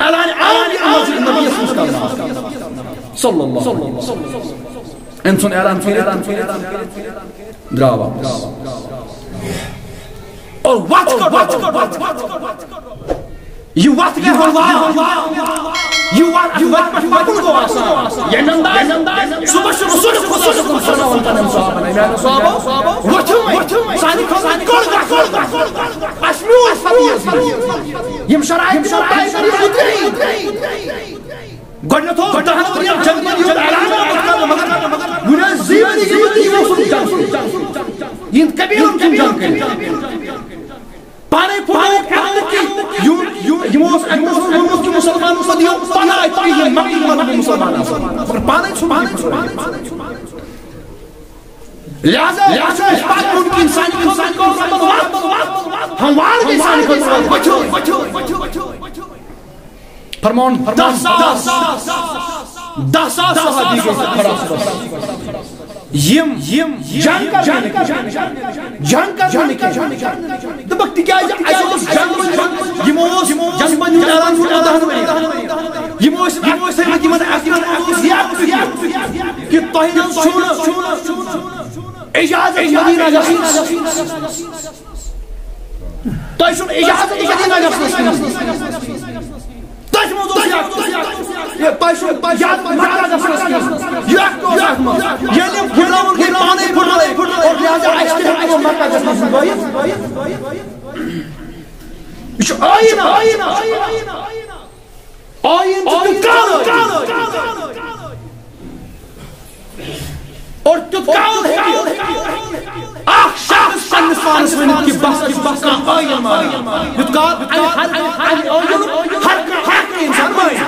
اعلان آو یہِ مسجد نبیَس منٛز کرنہٕ، صلی اللہ علیہ وسلم۔ أمۍ سُنٛد اعلان کٔرِتھ درٛاو واپس۔ اور وَتھ کٔر، وَتھ کٔر، وَتھ کٔر۔ یہِ وَتھ گٔے ہموار۔ یہِ وَتھ، یہِ وَتھ پٮ۪ٹھ پَکُن گوٚو آسان۔ ییٚمہِ انداز صُبحس چھُ رسول خدا صلی اللہ علیہ وسلم فرماوان پننٮ۪ن صحابن، میانیو صحابو، وۄتھِو وۄنۍ، سانہِ خٲطرٕ کٔڑ گژھ، کٔڑ گژھ۔ اَسہِ میوٗل فتح یزید۔ یِم شرائط، یِم شرائط، یِم شرائط۔ گۄڈٕنٮ۪تھ اوس دَہَن ؤرین جنگن ہُنٛد اعلان آمُت کرنہٕ، مگر، مگر وُنہِ ٲسۍ زٕے ؤری گٔمٕتۍ، یِمو اوسُکھ جنگ کوٚرمُت۔ یِہنٛد قبیلن چھُنہٕ جنگ کٔرمٕژ۔ پانے پھُٹرٲوِکھ اَتھ تہٕ یِم، یِم، یِمو اوس اَکہِ دۄہ ووٚنمُت کہِ مُسلمانَن سۭتۍ یِیِو پناہ، اَتہِ یِم مکہٕ منٛز مُسلمان آسان۔ مگر پانے ژھُن، پانے ژھُن۔ لہذا، لہذا چھُ اَسہِ پَتہٕ ووٚن کہِ اِنسان، اِنسان کوٚر رۄبَن وَتھ۔ ہموار گٔے سانہِ خٲطرٕ وَتھ۔ وٕچھِو، وٕچھِو، وٕچھِو۔ فرماوُن، دَہ ساس، دَہ ساس صحابی گٔے کھڑا صُبحس۔ یِم، یِم جنگ کرنہٕ نہٕ کینٛہہ۔ جنگ کرنہٕ نہٕ کینٛہہ۔ دوٚپُکھ، تِکیٛازِ اَسہِ اوس جنگ منٛز، یِمو اوس جنگ منٛز یُن اعلان کوٚرمُت دَہَن ؤرین۔ یِمو ٲسۍ، یِمو ٲسۍ تھٲومٕتۍ یِمن اَتھِ منٛز، یِمو اوس یہِ اَتھِ منٛز کہِ تۄہہِ نہٕ حظ چھُو نہٕ اجازت مدینہ گژھنَس۔ تۄہہِ چھُنہٕ اجازت مدینہ گژھنَس کِہیٖنۍ۔ تۄہہِ چھُ منٛز اوس یہِ، یہِ، تۄہہِ چھُ، تۄہہِ چھُ یہِ مکہ گژھنَس کِہیٖنۍ۔ یہِ اَکھ اوس اَتھ منٛز۔ ییٚلہِ یِم پھُٹراوُن گٔے پانَے پھُٹرٲوِتھ، اور لہذا اَسہِ تہِ ہیٚکہِ نہٕ مکہ گژھنَس منٛز بٲیِتھ۔ یہِ چھُ آیٖن، آیٖن، آیٖن۔ آیٖن چھُ تیُتھ کال۔ اور تیُتھ کال ہیٚکہِ اکھ شخص پننِس پانس ؤنِتھ کہِ بس، بس، بس، کانٛہہ آیٖن مانہِ۔ یُتھ کال اَمہِ ہر، اَمہِ آیٖنُک ہر کانٛہہ، ہر کانٛہہ اِنسان مانہِ۔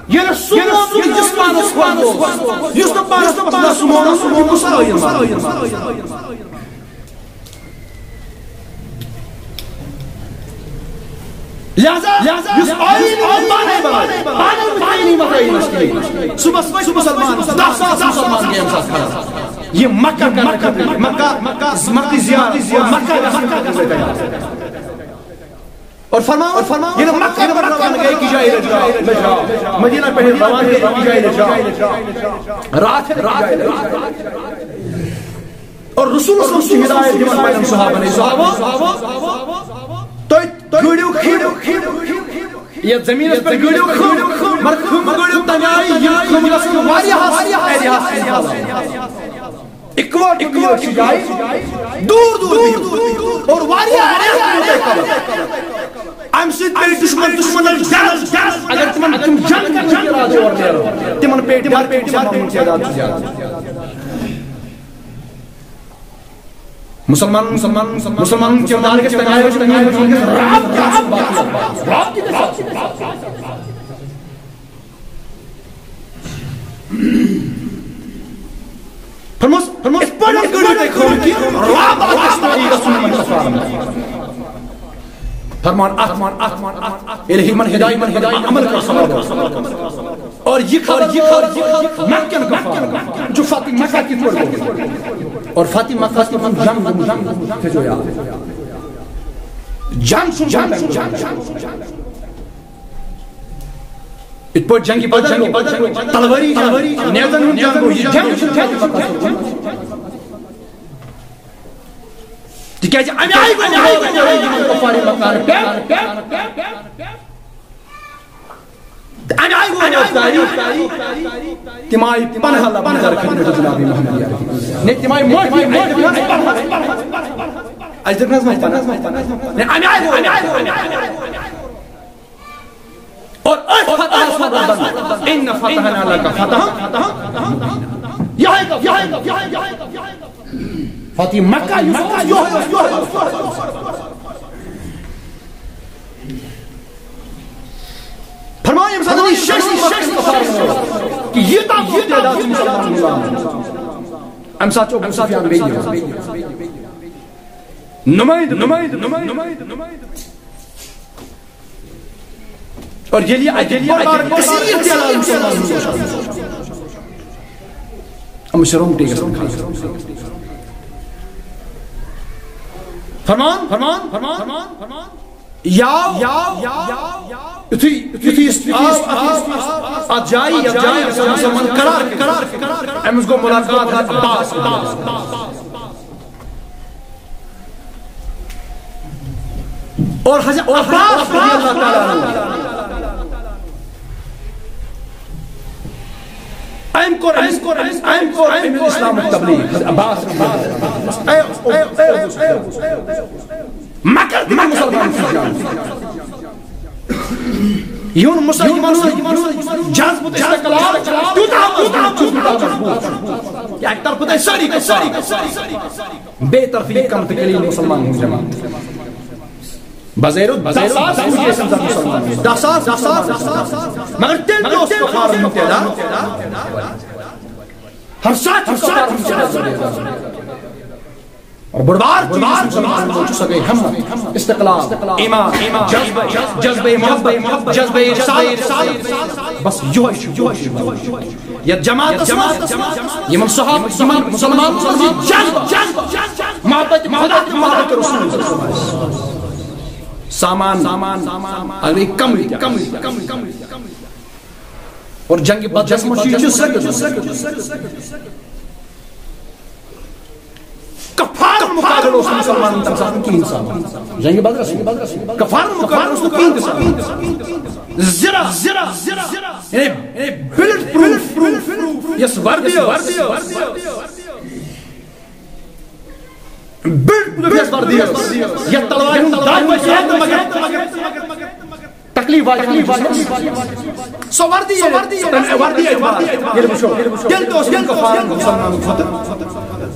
ییٚلہِ سُہ مون، یُس پانس خۄش گوٚو، یُس نہٕ پانس خۄش گوٚو، سُہ مون، سُہ مون، سُہ آیٖن مانہِ۔ لہذا، لہذا یُس آیٖن اوس پانے بناوان، پانے وُچھ آیٖن مکہ یِنَس کِہیٖنۍ۔ صُبحس وٲتۍ مُسلمان، دَہ ساس مُسلمان گٔے اَمہِ ساتہٕ کھڑا۔ یہِ مکہ کرنہٕ خٲطرٕ، مکہ، مکہ، مکہ زیارت، مکہ گژھنہٕ خٲطرٕ گٔے تیار۔ اور فرماو، اور فرماو، ییٚلہِ مکہ پٮ۪ٹھ روانہٕ گٔے، أکِس جایہِ لٔج راتھ۔ مدینہ پٮ۪ٹھ روانہٕ گٔے، أکِس جایہِ لٔج راتھ۔ راتھ ہیٚتھ أکِس جایہِ لٔج۔ اور رسول صلی اللہ علیہ وسلم چھِ ہدایت دِوان پننٮ۪ن صحابن، اے صحابو، تُہۍ گٔڑِو خٕم، یتھ زٔمیٖنس پٮ۪ٹھ گٔڑِو خٕم، مگر خٕم گٔڑِو تمہِ آیہِ، یِم خٕم گژھن واریاہس ایریاہس منٛز پھٔہلٕنۍ۔ اِکوٹ، اِکوٹ چھِ جایہِ، دوٗر دوٗر بِہِو۔ اور واریاہ ایریاہس منٛز تۄہہِ پھٔہلن۔ امہِ سۭتۍ پیٚیہِ دُشمن، دُشمنس ڈر۔ اگر تِمن، تِم جنگ کرنٕکۍ ارادٕ اور نیرن، تِمن پیٚیہِ ڈر، پیٚیہِ مُسلمانن ہُنٛد تعداد چھُ زیادٕ۔ مُسلمان، مُسلمان، مُسلمانن کردار گژھِ تَمہِ آیہِ آسُن، تَمہِ آیہِ آسُن، رعب تہِ آسُن، رعب تہِ گژھِ آسُن۔ فرموس، فرموس، یِتھ پٲٹھۍ کٔرِو تُہۍ کٲم کہِ رعب گژھِ تۄہہِ گژھُن یِمن کفارن۔ فرمان اَتھ، فرمان اَتھ، فرمان اَتھ، ییٚلہِ یِمن ہدایت، یِمن ہدایت عمل کٔر صحابو۔ اور یہِ خبر، یہِ خبر، یہِ خبر مکہ کٮ۪ن کفارن، جو فتح مکہ کِتھ پٲٹھۍ گوٚو۔ اور فتح مکہ کِتھ پٲٹھۍ جنگ گوٚمُت، تھٲیزیو یاد۔ جنگ چھُنہٕ، جنگ چھُنہٕ۔ یِتھ پٲٹھۍ جنگِ بدر گوٚو، تلوٲری جنگ، نیزن ہُنٛد جنگ گوٚو، یہِ جنگ چھُنہٕ فتح مکہ گوٚمُت۔ تِکیٛازِ اَمہِ آیہِ گوٚو، اَمہِ آیہِ گوٚو یِمن کفارِ مکہ پٮ۪ٹھ۔ اَمہِ آیہِ گوٚو تاریخ۔ تِم آیہِ پناہ لبنہٕ در خدمت جناب محمد علیہ۔ نے تِم آیہِ معٲفی، اَسہِ دیُت نہٕ حظ پناہ۔ اَسہِ دیُت نہٕ حظ پناہ۔ نے اَمہِ آیہِ گوٚو، اَمہِ آیہِ گوٚو۔ اور أتھۍ فتحس منٛز وَنان، اِنَّا فَتَحْنَا لَكَ فَتْحًا۔ یِہوٚے گوٚو، یِہوٚے گوٚو، یِہوٚے گوٚو۔ فتح مکہ یُس اوس، یِہوٚے اوس، یِہوٚے اوس۔ فرماو، ییٚمہِ ساتہٕ یہِ شٲہی مکہ کفارن ووٚن کہِ یہِ تام کوٗت تعداد چھُ مُسلمانن ہُنٛد آمُت۔ اَمہِ ساتہٕ چھُ ابو سفیان بیٚیہِ یِوان۔ نُمٲیِنٛدٕ، نُمٲیِنٛدٕ، نُمٲیِنٛدٕ۔ اور ییٚلہِ یہِ اَتہِ بٔڑ بار کثیٖر تعداد مُسلمان اوس، یِم أمِس چھِ روٚمٹٕے گژھان خراب۔ فرمان، فرمان، فرمان، فرمان، فرمان۔ یاو، یاو، یاو، یُتھُے، یُتھُے أسۍ آو، آو، آو، اَتھ جایہِ، یَتھ جایہِ گژھان مُسلمان قرار، قرار، قرار۔ أمِس گوٚو مُلاقات حضرت عباس۔ اور حضرت عباس رضی اللہ تعالیٰ عنہ، أمۍ کوٚر، أمۍ کوٚر، أمۍ کوٚر، أمۍ کوٚر اسلامٕچ تبلیغ۔ حضرت عباس رضی اللہ تعالیٰ عنہ۔ A, A, A, A, A, مگر تہِ مُسلمان چھُ جان۔ یِہُنٛد مُسلمانَن ہُنٛد جذبہٕ تہٕ استقلال تیوٗتاہ مضبوٗط چھُ، تیوٗتاہ مضبوٗط چھُ۔ کہِ اَکہِ طرفہٕ تَتہِ سٲری کفار، بیٚیہِ طرفہٕ یہِ کم تہٕ قلیٖل مُسلمان ہُنٛد جماعت۔ بظٲہِر دَہ ساس موٗجوٗد ٲسۍ تَتہِ مُسلمان۔ دَہ ساس، دَہ ساس، دَہ ساس۔ مگر تیٚلہِ تہِ اوس کفارَن ہُنٛد تعداد۔ ہر ساتہٕ چھُ کفارَن ہُنٛد تعداد۔ اور بڑوار چیز مُسلمانَن منٛز چھُ، سۄ گٔے ہمت، استقلال، ایمان، جذبہ، جذبہ محبت، جذبہ رسالت۔ بس یِہوٚے چھُ، یِہوٚے چھُ۔ یَتھ جماعتَس منٛز، یِمَن صحابہٕ، یِمَن مُسلمانَن منٛز یہِ جذبہ، محبت خدا تہٕ محبت رسول۔ سامان، اگرے کم، کم، کم۔ اور جنگ بدرس منٛز چھُ یہِ چیٖز ثٲبت۔ کفارن مقابل اوس نہٕ مُسلمانن تَمہِ ساتہٕ کِہیٖنۍ سامان۔ جنگ بدرس، کفارن مقابل اوس نہٕ کِہیٖنۍ تہِ سامان۔ زِرا، زِرا، زِرا، یعنی، یعنی بلٹ پروف، یۄس وردی ٲس، بلٹ پروف یۄس وردی ٲس، یَتھ تلوارِ ہُنٛد دَگ اوس یاد، مگر تکلیف واجہِ ہن۔ سۄ وردی ییٚلہِ، تَمہِ وردی اعتبار ییٚلہِ وٕچھو، تیٚلہِ تہِ اوس یِمن کفارن مُسلمانن کھۄتہٕ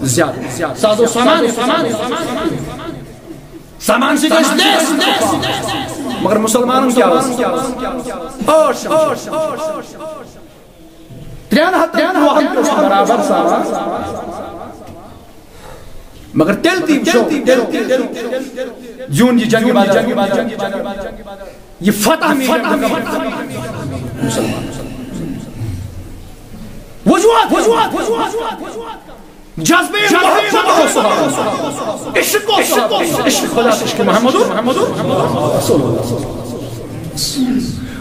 زیادٕ۔ سُہ حظ اوس سامان، سامان، سامان سۭتۍ ٲسۍ لیس۔ مگر مُسلمانن کیٛاہ اوس؟ ٲٹھ شمشیر۔ ترٛٮ۪ن ہتن دۄہن اوس برابر سامان۔ مگر تیٚلہِ تہِ وٕچھو، تیٚلہِ تہِ زیوٗن یہِ جنگِ بدر۔ یہِ فتح میلیو۔ وجوہات، وجوہات، وجوہات۔ جذبہ محبت اوس۔ عشق اوس۔ عشق خدا، عشق محمد۔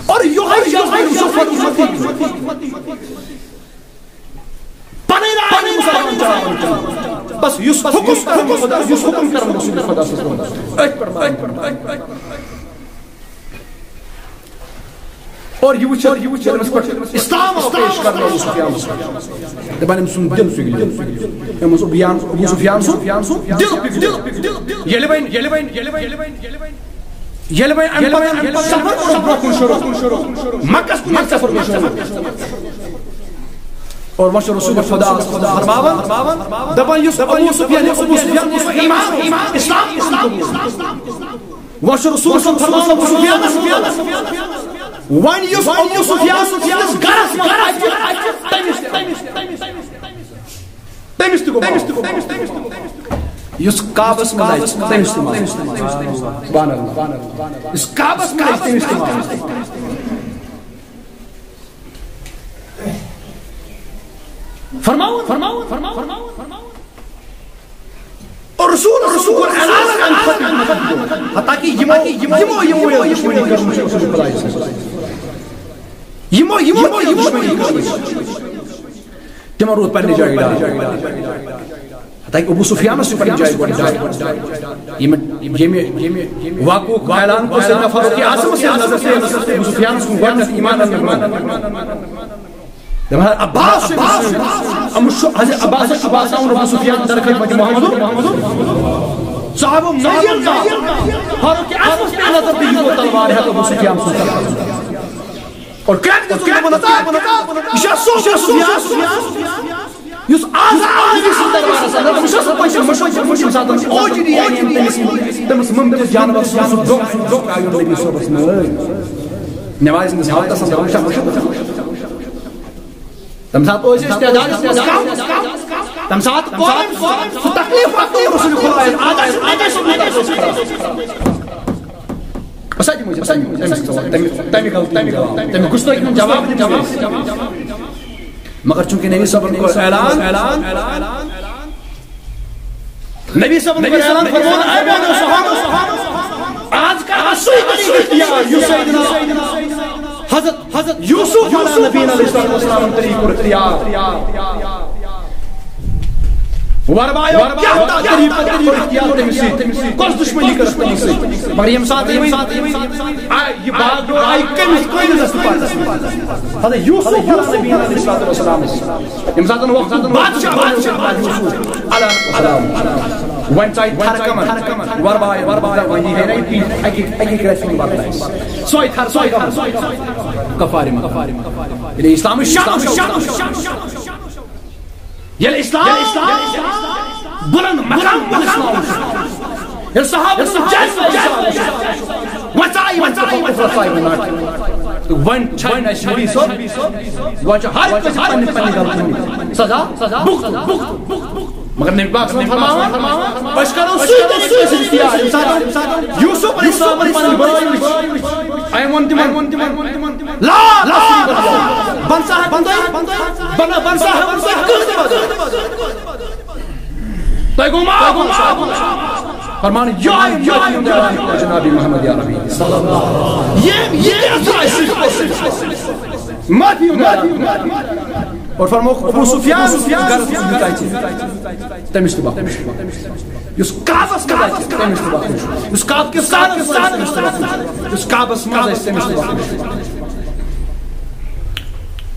اور یِہوٚے جذبہ یُس فتح پنٕنۍ راے نہٕ مُسلمان چلاوان کینٛہہ۔ بس یُس حُکُم کرن خدا، یُس حُکُم کرن رسول خدا صلی اللہ علیہ وسلم، أتھۍ پٮ۪ٹھ مان۔ اور یہِ وٕچھِتھ، یہِ وٕچھِتھ، ییٚلہِ أمِس پٮ۪ٹھ اسلام آو پیش کرنہٕ ابو سفیانس، دپان أمۍ سُنٛد دِل پِگلیو۔ أمۍ اوس ابو سفیان سُنٛد دِل پِگلیو۔ ییٚلہِ وۄنۍ، ییٚلہِ وۄنۍ، ییٚلہِ وۄنۍ، ییٚلہِ وۄنۍ اَمہِ پتہٕ سفر کوٚر برٛونٛہہ کُن شروٗع، مکس کُن سفر کوٚر شروٗع۔ اور وۄنۍ چھُ رسول خدا فرماوان، دپان یُس ابو سفیان، یُس ابو سفیان اوس ایمان، اسلام، اسلام قبول۔ وۄنۍ چھُ رسول صلی اللہ علیہ وسلم ابو سفیانس، وۄنۍ یُس ابو سفیان سٕنٛدِس گرس منٛز اَژِ، تٔمِس تہِ، تٔمِس تہِ گوٚو، تٔمِس تہِ گوٚو۔ یُس کعبس منٛز اَژِ، تٔمِس تہِ مانو۔ سبحان اللہ۔ یُس کعبس منٛز اَژِ، تٔمِس تہِ مانو۔ فرماوُن، فرماوُن، فرماوُن، فرماوُن، فرماوُن۔ اور رسول، رسول کوٚر اعلان اَمہِ خٲطرٕ۔ حتیٰ کہ یِمو، یِمو، یِمو، یِمو یۄس دُشمنی کٔرمٕژ چھِ رسول خدایَس سۭتۍ۔ یِمو، یِمو، یِمو یۄس دُشمنی کٔرمٕژ چھِ۔ تِمو روٗد پننہِ جایہِ ڈار۔ حتیٰ کہ ابو سفیانس چھُ پننہِ جایہِ گۄڈٕ ڈار۔ ییٚمہِ، ییٚمہِ، ییٚمہِ واقعُک اعلان کوٚر سیدنا فاروق اعظمس ییٚلہِ نظر پیٚیہِ، ابو سفیانس کُن گۄڈٕنیتھ ایمان اننہٕ برٛونٛہہ۔ دپان، عباس چھُ أمِس سۭتۍ۔ أمِس چھُ، حضرت عباس چھُ باسان، ابو سفیان در خدمت محمد۔ صحابہ نظر کا، فاروق اعظمس پہ نظر تہٕ یہِ گوٚو تلوار ہٮ۪تھ ابو سفیان سُنٛد طرف۔ اور کرٛٮ۪کھ دِژٕن دوٚپُن، ہتا، یہِ چھا سُہ ابو سفیان، یُس آز آو نبی سٕنٛدِس دربارس اندر؟ أمِس چھا سُہ پٔتۍ کِنۍ مُشُر کوٚرمُت، ییٚمہِ ساتہٕ اوجری آیہِ تٔمِس، تٔمِس مٔمتِس جانورس سُنٛد سُہ دۄہ، سُہ دۄہ آیو نبی صٲبس نٲلۍ۔ نمازِ ہٕنٛدِس حالتس اندر وٕچھان، وٕچھان۔ تَمہِ ساتہٕ ٲسۍ أسۍ تعدادَس منٛز کم۔ تَمہِ ساتہٕ کوٚر أمۍ سُہ تکلیٖف پَتہٕ رسول خدایَن۔ آز آسہِ، آز آسہِ أسۍ ہا دِمو، أسۍ ہا دِمو تَمہِ، تَمہِ، تَمہِ غلطی ہُنٛد جواب، تَمہِ گُستٲخی ہُنٛد جواب دِمو أسۍ۔ مگر چونکہ نبی صٲبن کوٚر اعلان، نبی صٲبن کوٚر اعلان، فرموو، اے میانیو صحابو، آز کر سُے طریقہٕ اختیار یُس سیدنا حضرت، حضرت یوسف علیہ نبینا علیہ الصلوۃ والسلام طریقہٕ کوٚر اختیار۔ وربایو کیا تھا طریقہٕ، طریقہٕ اختیار تٔمِس سۭتۍ؟ کۄس دشمنی کٔرٕکھ تٔمِس سۭتۍ؟ مگر ییٚمہِ ساتہٕ یِم آے، یہِ باغ یور آے کٔمِس، کٔمِس ٲس پتہ؟ حضرت یوسف علیہ نبینا علیہ الصلوۃ والسلام۔ ییٚمہِ ساتہٕ وقت بادشاہ بنیو حضرت یوسف علیہ السلام۔ وۄنۍ ژایہِ تھرٕ کمن، وربایہِ، وربایہِ، وۄنۍ یی ہے نہ یہِ پیٖٹھ اَکی، اَکی گرٛٮ۪سہِ ہُنٛد بدلایہِ۔ سۄے تھر، سۄے کمن۔ کفارِ منٛز۔ ییٚلہِ اسلام شام، ییٚلہِ اسلام بلند مقام، ییٚلہِ اسلام، ییٚلہِ صحابہ، وۄنۍ ژایہِ، وۄنۍ ژایہِ، وۄنۍ ژایہِ، وۄنۍ ژایہِ۔ تہٕ وۄنۍ چھَنہٕ اَسہِ نبی صٲب، وۄنۍ چھُ ہر کٲنٛسہِ پننہِ پننہِ غلطی ہُنٛد سزا، سزا، بُک، بُک، بُک، بُک۔ مگر نبی پاک صلی اللہ علیہ وسلم فرماوان، أسۍ کرو سُے طریقہٕ، أسۍ اختیار۔ ییٚمہِ ساتہٕ یوسف علیہ السلام پنٕنۍ بٲے وٕچھ، أمۍ ووٚن تِمن، لا، لا، بہٕ نہ سا ہٮ۪کہٕ تۄہہِ، بہٕ نہ، بہٕ نہ سا ہٮ۪کہٕ تۄہہِ کٕہٕنۍ تہِ مدد۔ تۄہہِ گوٚو معاف۔ فرمان، یِہوٚے معافی ہُنٛد اعلان کوٚر جناب محمد عربی۔ ییٚمۍ یہِ تہِ اثر آسہِ، معافی ہُنٛد اعلان۔ اور فرمووُکھ، ابو سفیان یُس گرس منٛز یوٗتاہ چھِ، تٔمِس تہِ بخش۔ یُس کعبس منٛز آسہِ، تٔمِس تہِ بخش۔ یُس کعبہٕ کِس سارس منٛز آسہِ، تٔمِس تہِ بخش۔ یُس کعبس منٛز آسہِ، تٔمِس تہِ بخش۔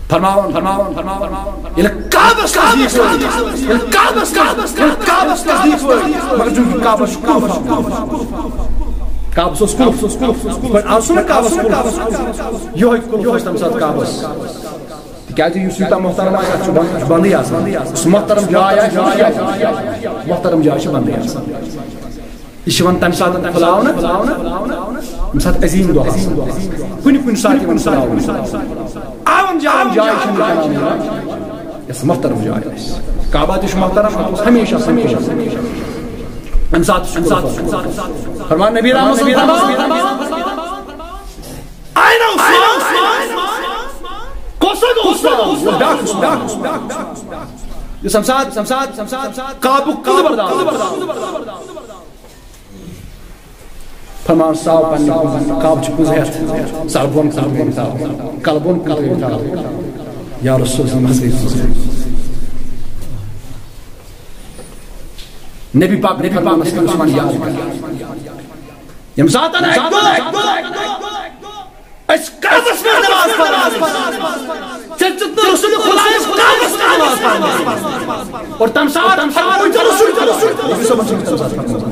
فرماوان، فرماوان، فرماوان۔ ییٚلہِ کعبس نزدیٖک وٲتۍ، ییٚلہِ کعبس نزدیٖک، ییٚلہِ کعبس نزدیٖک وٲتۍ، مگر چوٗنٛکہِ کعبس چھُ قُلف آسان۔ کعبس اوس قُلف، یِتھ پٲٹھۍ آز چھُنہ کعبس قُلف۔ یِہوٚے قُلف اوس تَمہِ ساتہٕ کعبس۔ تِکیٛازِ یُس یوٗتاہ محترم آسہِ، اَتھ چھُ بنٛد، بنٛدٕے آسان۔ یُس محترم جاے آسہِ، محترم جاے چھِ بنٛدٕے آسان۔ یہِ چھِ یِوان تَمہِ ساتہٕ کھُلاونہٕ، ییٚمہِ ساتہٕ عظیٖم دۄہ آسہِ۔ کُنہِ کُنہِ ساتہٕ یِوان کھُلاونہٕ۔ اَمن جاین جاے چھِنہٕ بناونہٕ یِوان، یۄس محترم جاے آسہِ۔ کعبہ تہِ چھُ محترم، اَتھ اوس ہمیشہ، ہمیشہ، ہمیشہ۔ اَمہِ ساتہٕ چھُ فرمان نبی رحمت صلی اللہ علیہ وسلم، آیہِ نا عثمان؟ کۄس اکھ عثمان؟ بیٛاکھ عثمان، بیٛاکھ عثمان۔ یُس اَمہِ ساتہٕ، اَمہِ ساتہٕ، اَمہِ ساتہٕ کعبُک قٕلہٕ بردار۔ فرمان صاحب پننہِ کُن، کعبہٕ چھُ کُنٛز ہٮ۪تھ، سر بۄن کُن ترٛٲوِتھ آو، کلہٕ بۄن کُن ترٛٲوِتھ آو۔ یا رسول اللہ، منٛز گٔے زٕ۔ نبی پاک، نبی پاک فرمانس کٔرِو عثمان یاد کر۔ ییٚمہِ ساتہٕ اَکہِ دۄہ أسۍ کعبس منٛز نماز پران ٲسۍ، ژےٚ دیُت نہٕ رسول خدایس کعبس منٛز نماز پرنس۔ اور تمہِ ساتہٕ، تمہِ ساتہٕ وٕچھ رسول، رسول، رسول صٲبن چھُ تمہِ ساتہٕ فرمومُت۔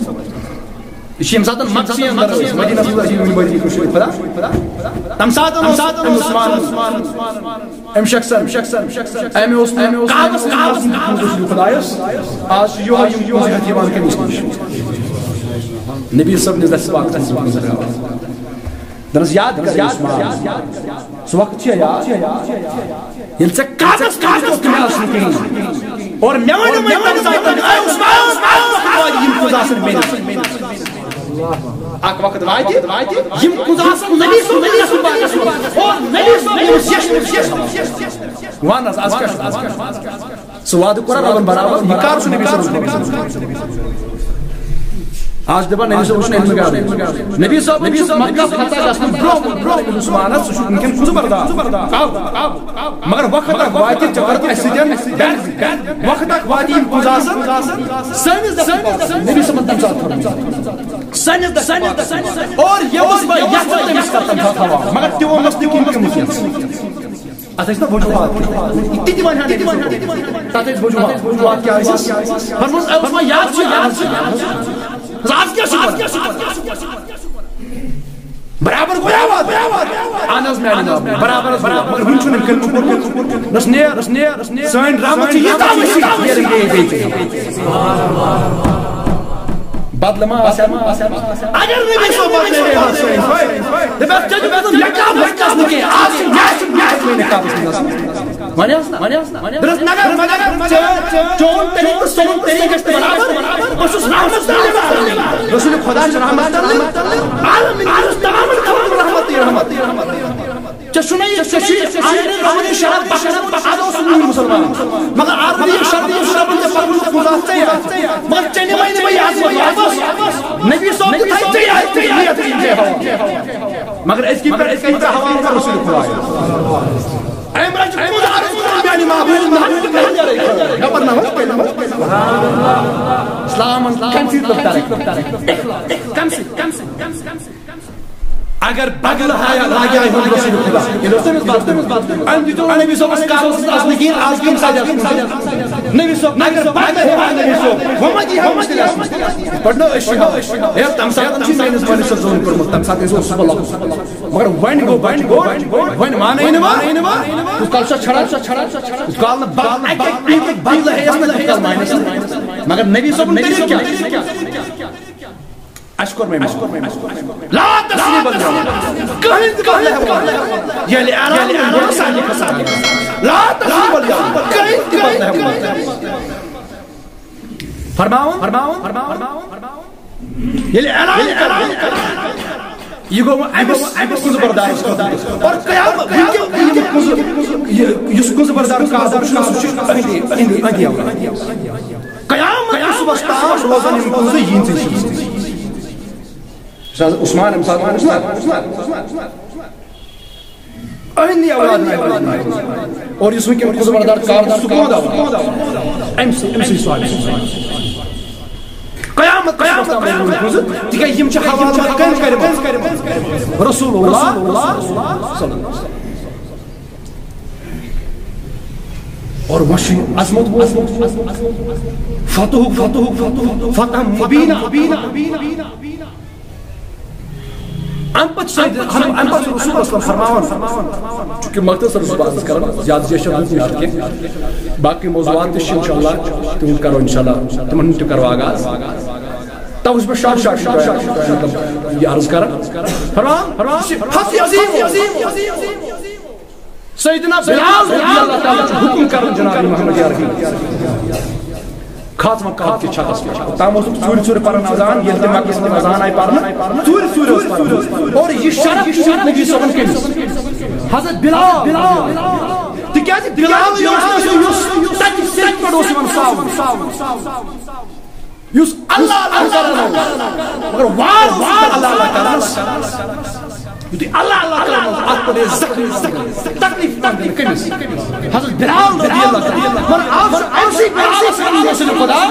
یہِ چھُ ییٚمہِ ساتہٕ مکسٕے اندر ٲسۍ، مدینہ منٛز ٲسۍ یِم بٔدی خدا۔ تمہِ ساتہٕ اوس، تمہِ ساتہٕ اوس عثمان، أمۍ شخصن، أمۍ اوس نہٕ کعبس منٛز نماز پرنس رسول خدایس۔ آز چھُ یِہوٚے یِم یِہوٚے ہٮ۪تھ یِوان کٔمِس نِش؟ نبی صٲب نِس دَسہِ پاکس نِش۔ دَپنَس، یاد کر عثمان، سُہ وقت چھُ یاد، ییٚلہِ ژےٚ کعبس، کعبس منٛز نماز چھُنہٕ کِہیٖنۍ۔ اور مےٚ ؤنِو وۄنۍ تَمہِ ساتہٕ، اے عثمان، اکھ وقت واتہِ یِم کُنٛز آسَن مےٚ نِش۔ اکھ وقت واتہِ، یِم کُنٛز آسَن نبی صٲب، نبی صٲب پاکس منٛز۔ اور نبی صٲب ییٚمِس یَش، یَش۔ وَن حظ، از کیٛاہ چھُ؟ سُہ وعدٕ کوٚر ربن برابر، یہِ کر چھُ نبی صٲبن کوٚرمُت؟ آز چھُ دَپان نبی صٲب وٕچھُن علمہٕ گاڑِ۔ نبی صٲب، نبی صٲب مکہ فتح گژھنہٕ برونٛہہ، برونٛہہ عثمانس، سُہ چھُ وٕنکیٚن خُد بردار۔ کب؟ مگر وقت اکھ واتہِ، ژےٚ کَرُتھ اَسہِ سۭتۍ وقت اکھ واتہِ، یِم کُنٛز آسَن سٲنِس دَفعہ نبی صٲبن تَمہِ ساتہٕ فرمومُت۔ سٲنِس دَفعہ۔ اور ییٚمِس بہٕ یَژھٕ تٔمِس کَرٕ تَمہِ ساتہٕ حوالہٕ۔ مگر تہِ ووٚنمَس نہٕ کِہیٖنۍ، تِمو کینٛہہ۔ اَتھ ٲسۍ نہ وجوٗہات۔ تہِ تہِ وَنہِ ہا نبی صٲب۔ تَتھ ٲسۍ وجوٗہات۔ وجوٗہات کیٛاہ ٲسِس؟ فرمووُس، اے عثمان، یاد چھُ، یاد چھُ۔ آز کیٛاہ چھُ؟ برابر گوٚو یاد۔ اہن حظ، میٛانہِ جناب، برابر حظ گوٚو۔ مگر وُنہِ چھُنہٕ أمۍ کٔرمٕژ۔ نس نیر، نس نیر، نس نیر۔ سٲنۍ رحمت چھِ ییٖژاہ وسیع، نیرن بیٚیہِ، بیٚیہِ۔ بدلہٕ ما آسہِ ہا؟ اگر نبی صٲب بدلے ہے ہا سٲنۍ۔ دَپٮ۪س، ژےٚ چھُ بدل، مےٚ کیٛاہ، بہٕ ہیٚکس نہٕ کینٛہہ۔ آز چھُ، مےٚ چھُ، مےٚ چھُ میٛانہِ قبضہٕ منٛز۔ وَنیٛاس نا، وَنیٛاس نا، وَنیٛاس نا۔ دوٚپنَس، مگر، مگر، ژےٚ، چون طریٖقہٕ، سون طریٖقہٕ گژھِ نہٕ برابر۔ بہٕ چھُس رحمت للعالمین۔ رسول خدا چھُ رحمت للعالمین۔ بہٕ چھُس تمام خلقن رحمتٕے رحمت۔ ژےٚ چھُنہ یہِ، ژےٚ چھُے آلریڈی رمضان شرط بخشن، پتہٕ آسو سُہ نوٗر مُسلمان۔ مگر آلریڈی یہِ شرط یُس ربن ژےٚ پنُن خدا ژےٚ یَتھ۔ مگر ژےٚ نِمَے نہٕ بہٕ یہِ عظمت واپس۔ نبی صٲب تہِ تھایہِ ژےٚ یاد، ژےٚ نیت کِنۍ ژےٚ حوالہٕ۔ مگر أزکہِ پٮ۪ٹھ أسۍ کۭتیٛاہ حوالہٕ کَرو سُہ خدایَس۔ أمۍ رَچہِ خۄدا رسول میٛانہِ محبوٗب محبوٗب میٛانہِ رَچہِ۔ مےٚ پَرناوَس، پَرناوَس۔ اسلامَن کَمہِ سۭتۍ لوٚگ ترقی؟ کَمہِ سۭتۍ؟ کَمہِ سۭتۍ؟ کَمہِ سۭتۍ؟ اگر بدل ہایا لاگیا ہم رسول خدا۔ یہ دوست تمس بات، تمس بات۔ ان دیتو نبی صاحب اس کارو سے اصل گین آج کم ساجا۔ نبی صاحب اگر بات ہے نبی صاحب، وہ ما جی ہم مشکل ہے۔ پڑھنا اشی ہو۔ ہے تم ساتھ تم سے میں نے زمانے سے ظلم کرمت، تم ساتھ ایسو سب اللہ۔ مگر ون گو، ون گو، ون مانے نہ وا۔ تو کل سا چھڑا، سا چھڑا، سا چھڑا۔ کال نہ بات، بدل ہے اس میں کل مانے۔ مگر نبی صاحب نے کیا؟ اَسہِ کوٚر مےٚ معاف۔ لا تسریب الیوم۔ کٕہٕنۍ تہِ بدلہٕ ہٮ۪مو نہٕ۔ ییٚلہِ اعلان کوٚر سارنٕے کھسان۔ لا تسریب الیوم۔ کٕہٕنۍ تہِ بدلہٕ ہٮ۪مو نہٕ۔ فرماوُن، فرماوُن، فرماوُن، فرماوُن۔ ییٚلہِ اعلان کوٚر، یہِ گوٚو وۄنۍ اَمہِ، اَمہِ کُنزٕ بردارَس خٲطرٕ۔ اور قیامت، وٕنکٮ۪ن، وٕنکٮ۪ن کُنزٕ، یہِ، یُس کُنزٕ بردار کار چھُنہ، سُہ چھُ أہنٛدِ، أہنٛدِ، أہنٛدِ اولاد۔ قیامت کِس صُبحس تام روزن یِم کُنزٕ یِہنٛدِ سۭتۍ۔ استاد عثمان، أمۍ ساتہٕ اوس نہ؟ أہنٛدِ اولاد۔ اور یُس وٕنکٮ۪ن خُدمت دار کار چھُ، سُہ کون آو؟ أمۍ سٕے، أمۍ سٕے صاحب۔ قیامت، قیامت، قیامت۔ تِکیٛازِ یِم چھِ حوالہٕ کٔمۍ کٔرمٕژ؟ رسول اللہ صلی اللہ علیہ وسلم۔ اور وۄنۍ چھُ عظمت، فتح، فتح، فتح، فتح مبینہ۔ اَمہِ پتہٕ چھُ سید، اَمہِ، اَمہِ پتہٕ چھُ رسول اسلم فرماوان، چونکہ مختصر چھُس بہٕ عرض کران، زیادٕ جیشن ہُنٛد چھُنہٕ اَتھ کینٛہہ۔ باقٕے موضوعات تہِ چھِ انشاءاللہ، تِہُنٛد کرو انشاءاللہ، تِمن ہُنٛد تہِ کرو آغاز۔ توٕ چھُس بہٕ شارٹ، شارٹ، شارٹ، مطلب، یہِ عرض کران۔ فرمان، فرمان، یہِ چھِ فتح عظیم۔ سیدنا بلال رضی اللہ تعالیٰ چھُ حکم کران جناب محمد عربی۔ کھژ وۄنۍ کاک کِس چھتس پٮ۪ٹھ۔ تام اوس ژوٗرِ ژوٗرِ پران اذان، ییٚلہِ تہِ مکس منٛز اذان آیہِ پرنہٕ، ژوٗرِ ژوٗرِ اوس پران۔ اور یہِ شرط، یہِ شرط نبی صٲبن کٔمِس؟ حضرت بلال۔ تِکیٛازِ بلال یہِ اوس نہٕ سُہ یُس تَتہِ سیٚکہِ پٮ۪ٹھ اوس یِوان ساوُن۔ یُس اللہ اللہ کران اوس، مگر وار وار اللہ اللہ کران اوس۔ یُتھُے اللہ اللہ کران اوس، اَتھ پٮ۪ٹھ ٲسۍ زخمی، زخمی، تکلیف پہنچان کٔمِس؟ حضرت بلال رضی اللہ عنہ۔ مگر آز چھُ أمسٕے بلالس وَنان رسول خدا،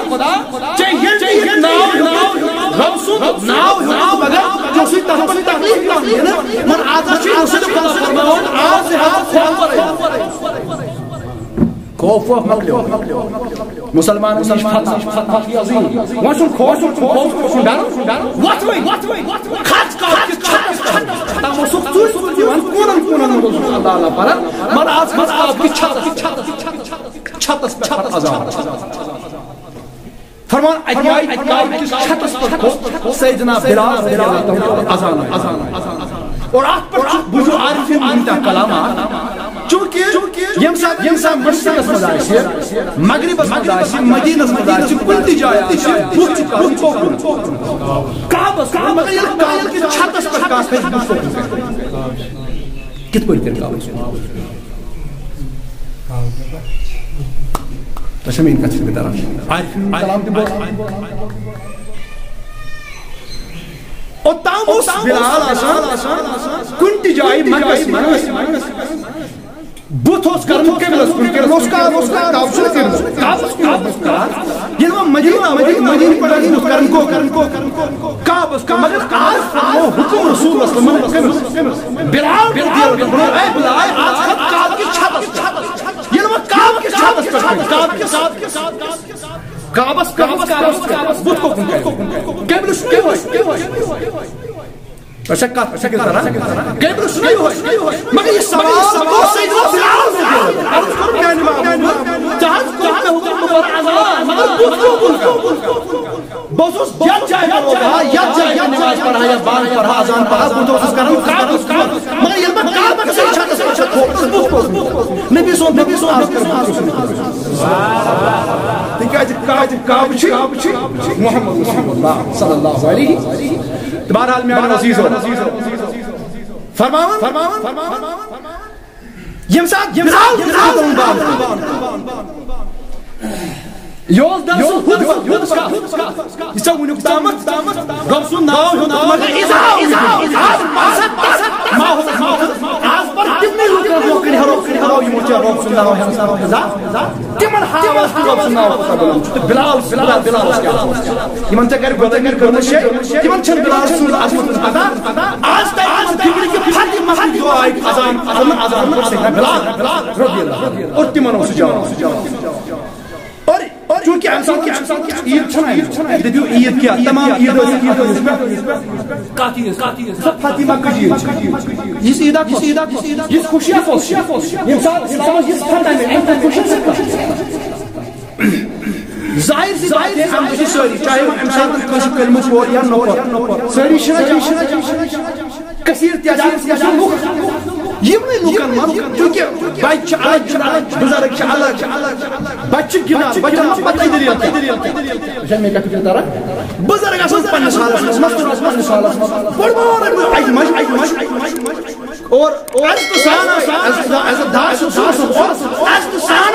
ژےٚ ییٚلہِ تہِ یہِ ناو ہیوٚتُتھ، رب سُنٛد ناو ہیوٚتُتھ، مگر ژےٚ اوسُے تَتھ پٮ۪ٹھ تکلیف پہنچان۔ مگر آز چھُ رسول خدا فرماوان، آز ہیٚکھ ژٕ خوف ورٲے۔ خوف ووف مۄکلیو۔ مُسلمانن نِش فتح، فتح عظیم۔ وۄنۍ چھُنہٕ خوف، چھُنہٕ خوف، چھُنہٕ ڈر، چھُنہٕ ڈر۔ وۄتھ وۄنۍ، وۄتھ وۄنۍ، وۄتھ وۄنۍ۔ کھژ کاک کِس چھتس پٮ۪ٹھ۔ تَتھ اوس سُہ ژوٗرِ ژوٗرِ یِوان، کوٗنن کوٗنن منٛز اوس اللہ اللہ پران۔ مگر آز کھژ کاک کِس چھتس، چھتس پٮ۪ٹھ پتہٕ اذان۔ فرمان، اکہِ جایہِ، اکہِ جایہِ کِس چھتس پٮ۪ٹھ کھوٚت سیدنا بلال رضی اللہ تعالیٰ عنہ اذان۔ اور اتھ پٮ۪ٹھ چھُ بوٗزِو عارفین ہُنٛد اکھ کلام اکھ۔ چونکہ ییٚمہِ ساتہٕ انسان مسجدس منٛز آسہِ، مغربس منٛز آسہِ، مدینس منٛز آسہِ، کُنہِ تہِ جایہِ آسہِ، بُتھ چھُ کرُن کوکُن۔ کعبس کُن، مگر ییٚلہِ کعبہٕ کِس چھتس پٮ۪ٹھ کانٛہہ کھسہِ، بُتھ کوکُن کرِ۔ کِتھ پٲٹھۍ کرِ کعبس کُن؟ تۄہہِ چھا میٛٲنۍ کتھ فِکرِ تران؟ عارفین ہُنٛد کلام تہِ بوزان۔ اوٚتام اوس بلال آسان کُنہِ تہِ جایہِ مکس منٛز۔ بُتھ اوس کران قبلس کُن، قبلہٕ اوس کعبہٕ، اوس کعبہٕ، کعبہٕ چھُنہٕ قبلہٕ، کعبس کُن اوس بُتھ کران۔ ییٚلہِ وۄنۍ مدینہ وٲتۍ، مدینہ پٮ۪ٹھ اوس بُتھ کران کو، کعبس کُن۔ مگر آز فرموو حکم رسول اللہ صلی اللہ علیہ وسلمن، بلال رضی اللہ عنہ، اے بلال، آز کھژ کعبہٕ کِس چھتس پٮ۪ٹھ۔ ییٚلہِ وۄنۍ کعبہٕ کِس چھتس پٮ۪ٹھ کھٔتۍ، کعبہٕ کِس، کعبس، کعبس، کعبس، کعبس بُتھ کوکُن کرِ؟ قبلہٕ چھُ یِہوٚے۔ تۄہہِ چھا کتھ فِکر تران؟ قبلہٕ چھُ یِہوٚے۔ مگر یہِ سوال گوٚو سیدنا بلال رضی اللہ عنہ۔ عرض کوٚر میانہِ محبوبہٕ، ژےٚ حظ کوٚر مےٚ حُکُم بہٕ پرٕ اذان، مگر بُتھ کوکُن کرٕ؟ بہٕ اوسُس یتھ جایہِ پٮ۪ٹھ روزان، یتھ جایہِ پٮ۪ٹھ نماز پران یا بانگ پران، اذان پران، بہٕ تہِ اوسُس کران کعبس کُن۔ مگر ییٚلہِ بہٕ کعبس سۭتۍ چھَکس پٮ۪ٹھ کھوٚتُس، بہٕ کھوٚتُس۔ نبی صٲب، نبی صٲب، آز کر بہٕ کُس؟ تِکیٛازِ کعبہٕ، کعبہٕ چھِ محمد رسول اللہ صلی اللہ علیہ وسلم۔ تہٕ بہرحال میٛانیو عزیٖزو، فرماوان، فرماوان، فرماوان۔ ییٚمہِ ساتہٕ بِلال، بِلال، بِلال، یہِ اوس دراصل خطبہ، یہِ اوس کتھ، یہِ ژےٚ وُنیُک تامَتھ رۄب سُنٛد ناو ہیوٚتمُت، مگر اِضافہٕ، اِضافہٕ، اِضافہٕ، مقصد، مقصد، مقصد، آز پر تِمنٕے لُکن برونٛہہ کنہِ ہٮ۪رو، ہٮ۪رو یِمو ژےٚ رۄب سُنٛد ناو ہٮ۪نس منٛز اِضافہٕ، تِمن ہاوس تہِ رۄب سُنٛد ناو کوٗتاہ بُلنٛد چھُ۔ تہٕ بِلال، بِلال، بِلال اوس کیٛاہ اوس؟ یِمن ژےٚ گرِ غلٲمی کٔرمٕژ چھے، تِمن چھَنہٕ بِلال سٕنٛز عظمت پتہ۔ آز تہِ یِمن فِکرِ کہِ پھر یہِ مسجد یور آیہِ اذان، اذان، اذان کوٚر سیدنا بِلال رضی اللہ عنہ۔ اور تِمن اوس سُہ جواب۔ اور چونکہ امہِ ساتہٕ کیٛاہ، عیٖد چھَنہٕ امہِ ساتہٕ، دٔپِو عیٖد کیٛاہ، تمام عیٖد ٲسۍ اَتھ عیٖدَس پٮ۪ٹھ۔ کَتھ عیٖد؟ سۄ فاطمہ کٕچ عیٖد چھِ۔ یُس عیٖد اکھ اوس، یُس خوشی اکھ اوس، ییٚمہِ ساتہٕ اِسلامَس یُس فتح مِلہِ، اَمہِ ساتہٕ خوشی سۭتۍ کَتھ۔ ظاہر سی بات ہے، ہم چھِ سٲری، چاہے وۄنۍ اَمہِ ساتہٕ کٲنٛسہِ کلمہٕ پوٚر یا نہ پوٚر، سٲری چھِنہ جمع۔ کثیر تعداد منٛز گژھن لُکھ، یِمنٕے لُکن منٛز، چونکہ بچہِ چھِ الگ، بُزرگ چھِ الگ، بچہِ چھِ گِنٛدان، بچن ما پتہ دٔلیٖل کیٛاہ۔ وٕچھن مےٚ کتھ فِکرِ تران؟ بُزرگ آسن پننِس حالس منٛز، مستوٗر آسن پننِس حالس منٛز، بوٚڑ بار اجہِ مجہِ، اجہِ مجہِ۔ اور عزتہٕ سان، عزتہٕ، عزتہٕ دار چھُ سُہ، سُہ اوس عزتہٕ سان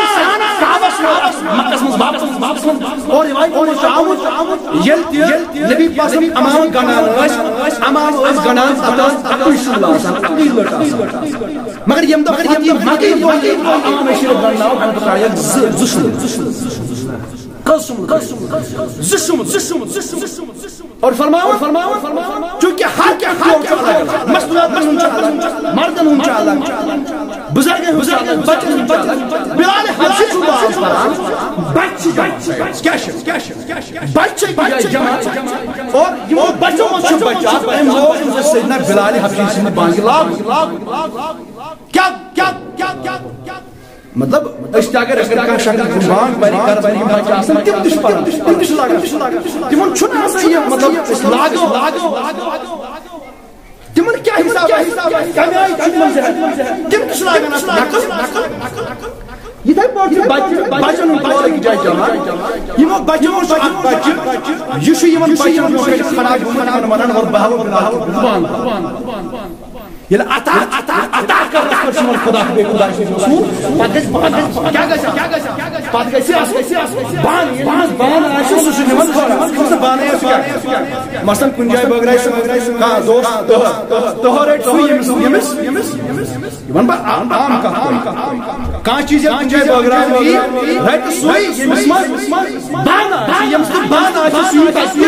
کعبس منٛز، مکس منٛز واپس، واپس منٛز۔ اور روایت منٛز چھُ آمُت، ییٚلہِ تہِ نبی پاک صلی اللہ علیہ وسلم امام گنڈان ٲسۍ، امام ٲسۍ گنڈان، تتھ ٲس اکُے شُل آسان، اکُے لٔٹ آسان۔ مگر ییٚمہِ دۄہ فتح مکہٕ ییٚمہِ دۄہ یہِ امام شریف گنڈناو، امہِ دۄہ ترٛایَکھ زٕ، زٕ شُل۔ کٔژ شُل؟ زٕ شُل، زٕ شُل، زٕ شُل، زٕ شُل۔ اور فرماوان، فرماوان، فرماوان، چونکہ ہر کانٛہہ قوم چھُ الگ الگ، مصنوعاتن ہُنٛد چھُ الگ، مردن ہُنٛد چھُ الگ، بُزرگن ہُنٛد چھُ الگ، بچن ہُنٛد چھُ الگ۔ بلال حبشی چھُ باز پران، بچہِ چھِ جمع۔ کیٛاہ چھِ؟ کیٛاہ چھِ؟ بچہِ چھِ یہِ جمع۔ اور یِمو بچو منٛز چھُ بچہِ اکھ، أمۍ لوگ أمۍ سۭتۍ سیدنا بلال حبشی سٕنٛدِ بانگہِ لاگُن۔ کیٛاہ، کیٛاہ، کیٛاہ، کیٛاہ، کیٛاہ؟ مطلب، أسۍ تہِ اگر، اگر کانٛہہ شخص بانگ پرِ، گرس منٛز یِم بچہِ آسن، تِم تہِ چھِ پران، تِم تہِ چھِ لاگان۔ تِمن چھُنہٕ آسان یہِ، مطلب، أسۍ لاگو، تِمن کیٛاہ حساب آسہِ، کمہِ آیہِ چھُ تِمن ذہن؟ تِم تہِ چھِ لاگان اَتھ نقل۔ یِتھے پٲٹھۍ چھُ بچہِ، بچن ہُنٛد ٹولہٕ أکِس جایہِ جمع۔ یِمو بچو منٛز چھُ اکھ بچہِ، یہِ چھُ یِمن بچن برونٛہہ کنہِ کھڑا گوٚمُت، یِمن ونان، اور بہٕ ہاوو بلال۔ ییٚلہِ عطا، عطا، عطا کرنس پٮ۪ٹھ چھُ یِوان خدا بیٚیہِ خدا سُنٛد رسول، پتہٕ گژھِ بانہٕ آسُن۔ کیٛاہ گژھِ؟ کیٛاہ گژھِ؟ پتہٕ گژھِ آسُن بانہٕ۔ ییٚلہِ أمِس بانہٕ آسہِ، سُہ چھُ نِوان خٲرا۔ یُس نہٕ بانہٕ آسہِ، سُہ کیٛاہ؟ مثلاً کُنہِ جایہِ بٲگراوِ سُہ کانٛہہ دوست، تٔہَر، تٔہَر رَٹہِ سُہ ییٚمِس، ییٚمِس، یہِ وَنہٕ بہٕ عام، عام کَتھ پٲٹھۍ۔ کانٛہہ چیٖز ییٚلہِ کُنہِ جایہِ بٲگراونہٕ یی، رَٹہِ سُے ییٚمِس منٛز بانہٕ آسہِ، ییٚمِس نہٕ بانہٕ آسہِ، سُے تَتہِ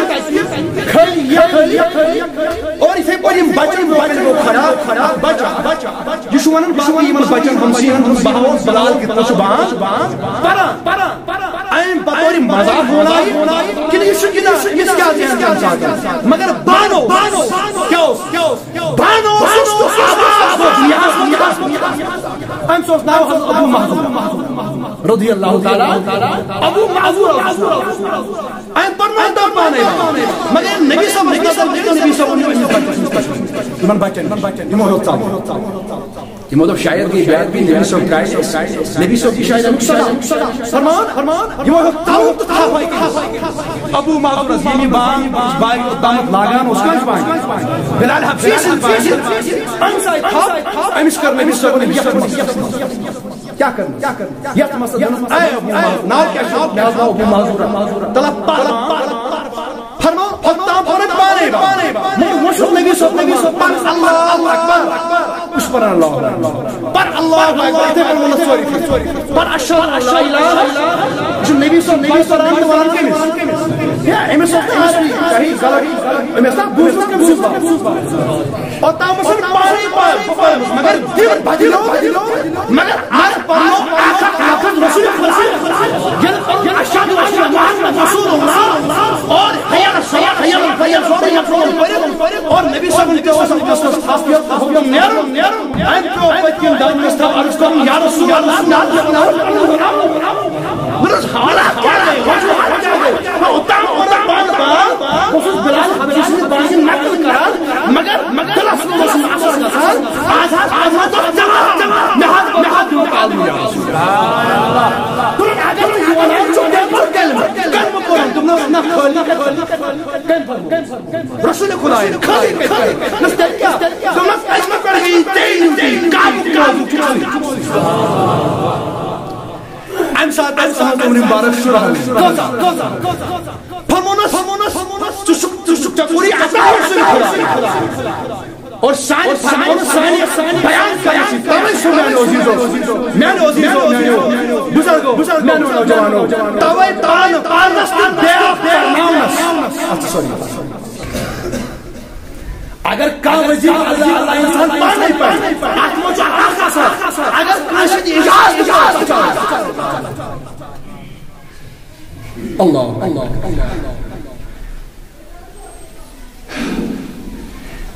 کھٲلۍ یہِ۔ اور یِتھَے پٲٹھۍ یِم بَچَن برونٛہہ کَنہِ گوٚو کھڑا، کھڑا بَچہٕ۔ یہِ چھُ وَنان باقٕے یِمَن بَچَن ہمسایَن ہُنٛد، بہٕ ہاوَو بِلال کِتھ پٲٹھۍ چھُ بانہٕ پَران۔ اَمہِ بطورِ مذاق وَنان کِنہٕ یہِ چھُ گِنٛدان؟ أمِس کیٛاہ زینان اَمہِ ساتہٕ؟ مگر بانہٕ اوس، کیٛاہ اوس؟ بانہٕ اوس، اوس، اوس، اوس، یہِ حظ، یہِ حظ۔ أمِس اوس ناو حضرت ابو محذور رضی اللہ تعالیٰ، ابو محذور۔ أمۍ پرنٲو تِم پانے۔ مگر نبی صٲب، نبی صٲب، نبی صٲب ووٚن أمِس بچس، یِمن بچن، یِمن بچن، یِمو دوٚپ ژاو۔ یِمو دوٚپ شاید گٔے بے ادبی، نبی صٲب کیٛازِ؟ نبی صٲب چھِ شاید اَمیُک سزا۔ فرمان، فرمان، یِمو ہیوٚت تَلُن تہٕ تھپھ أکِس۔ ابو معذورس ییٚمہِ بان، بارِ اوس دامَتھ لاگان اوس، کٲنٛسہِ بانہِ؟ بِلال حبشی سٕنٛدِ بانہِ۔ أمِس آیہِ تھپھ، أمِس کٔر نبی صٲبن یَتھ منٛز۔ کیٛاہ کرنس؟ یتھ مسجدس منٛز آے ابو معذور۔ ناو کیٛاہ چھُ؟ مےٚ حظ ناو ابو معذور۔ تلہ پر، پر، پر۔ فرماو، اوٚتام پوٚر پانے۔ مگر وۄنۍ چھُس نبی صٲب، نبی صٲب، پر اللہ اکبر۔ بہٕ چھُس پران اللہ اکبر۔ پر اللہ اکبر، یِتھے پٲٹھۍ ووٚنُس ژورِ پھِرِ۔ پر اشہد ان لا الہ الا اللہ۔ یہِ چھُ نبی صٲب، نبی صٲب پران تہٕ وَنان کٔمِس؟ ہے، أمِس اوس نہٕ آسان، صحیح، غلط۔ أمِس اوس بوٗزمُت کٔمۍ سُنٛد باب؟ اوٚتام اوس نہٕ پانے پَران، مگر دِل بدلیو، مگر آز پَرنو اکھ اکھ لفظ رسول خدا۔ ییٚلہِ پَرُن اشہد ان محمد رسول اللہ اور حی علی الصلاۃ، حی علی الفلاح، سورُے ہیوٚک پٔرِتھ اور نبی صٲبُن تہِ اوس اَتھ قصس خاص طور پر حُکُم نیرُن۔ أمۍ پیوٚو پٔتۍ کِنۍ دَنٛدَس تَل عرض کَرُن، یا رسول اللہ، مےٚ حظ چھُ پَرُن۔ مےٚ دوٚپُس، حالات کیٛاہ گٔے؟ وجوہات کیٛاہ گٔے؟ مےٚ اوٚتام پَرُن بنٛد، بہٕ اوسُس بلال حبشی سٕنٛدِ بانہِ نقل کران، مگر دلس منٛز اوسُم اثر گژھان۔ آز حظ، آز حظ اوس جواب، مےٚ حظ، مےٚ حظ دیُت عالمہِ یا رسول اللہ۔ دوٚپُن، اگر ژٕ یور آیکھ، ژٕ کیٛاہ پوٚر کلمہٕ؟ کلمہٕ پوٚرُم۔ دوٚپنس، نہ، خٲلی، خٲلی، کلمہٕ پوٚرُم۔ رسول خدایَن خٲلی کٔرۍ، خٲلی۔ نہ، تیٚلہِ کیٛاہ؟ دوٚپنس، اَسہِ ما پٮ۪ٹھ گٔے تہنٛز عمر مبارک شُراہن۔ فرمونس، فرمونس، ژٕ چھُکھ، ژٕ چھُکھ، ژےٚ کوٚرُے عطا حسن خدا۔ اور سانہِ فرمانہٕ سانہِ بیان کرنہٕ سۭتۍ، توے چھُ میانیو عزیزو، میانیو عزیزو، میانیو بزرگو، میانیو نوجوانو، توے پانہٕ پانس تہٕ بیاکھ پرناونس۔ اتھ چھُ سورُے۔ اگر کانٛہہ وزیر اللہ، اللہ انسان پانے پرِ، اتھ منٛز چھُ اکھ اثر۔ اگر کٲنٛسہِ ہُنٛد اعجاز تہِ پرِ، اللہ، اللہ، اللہ۔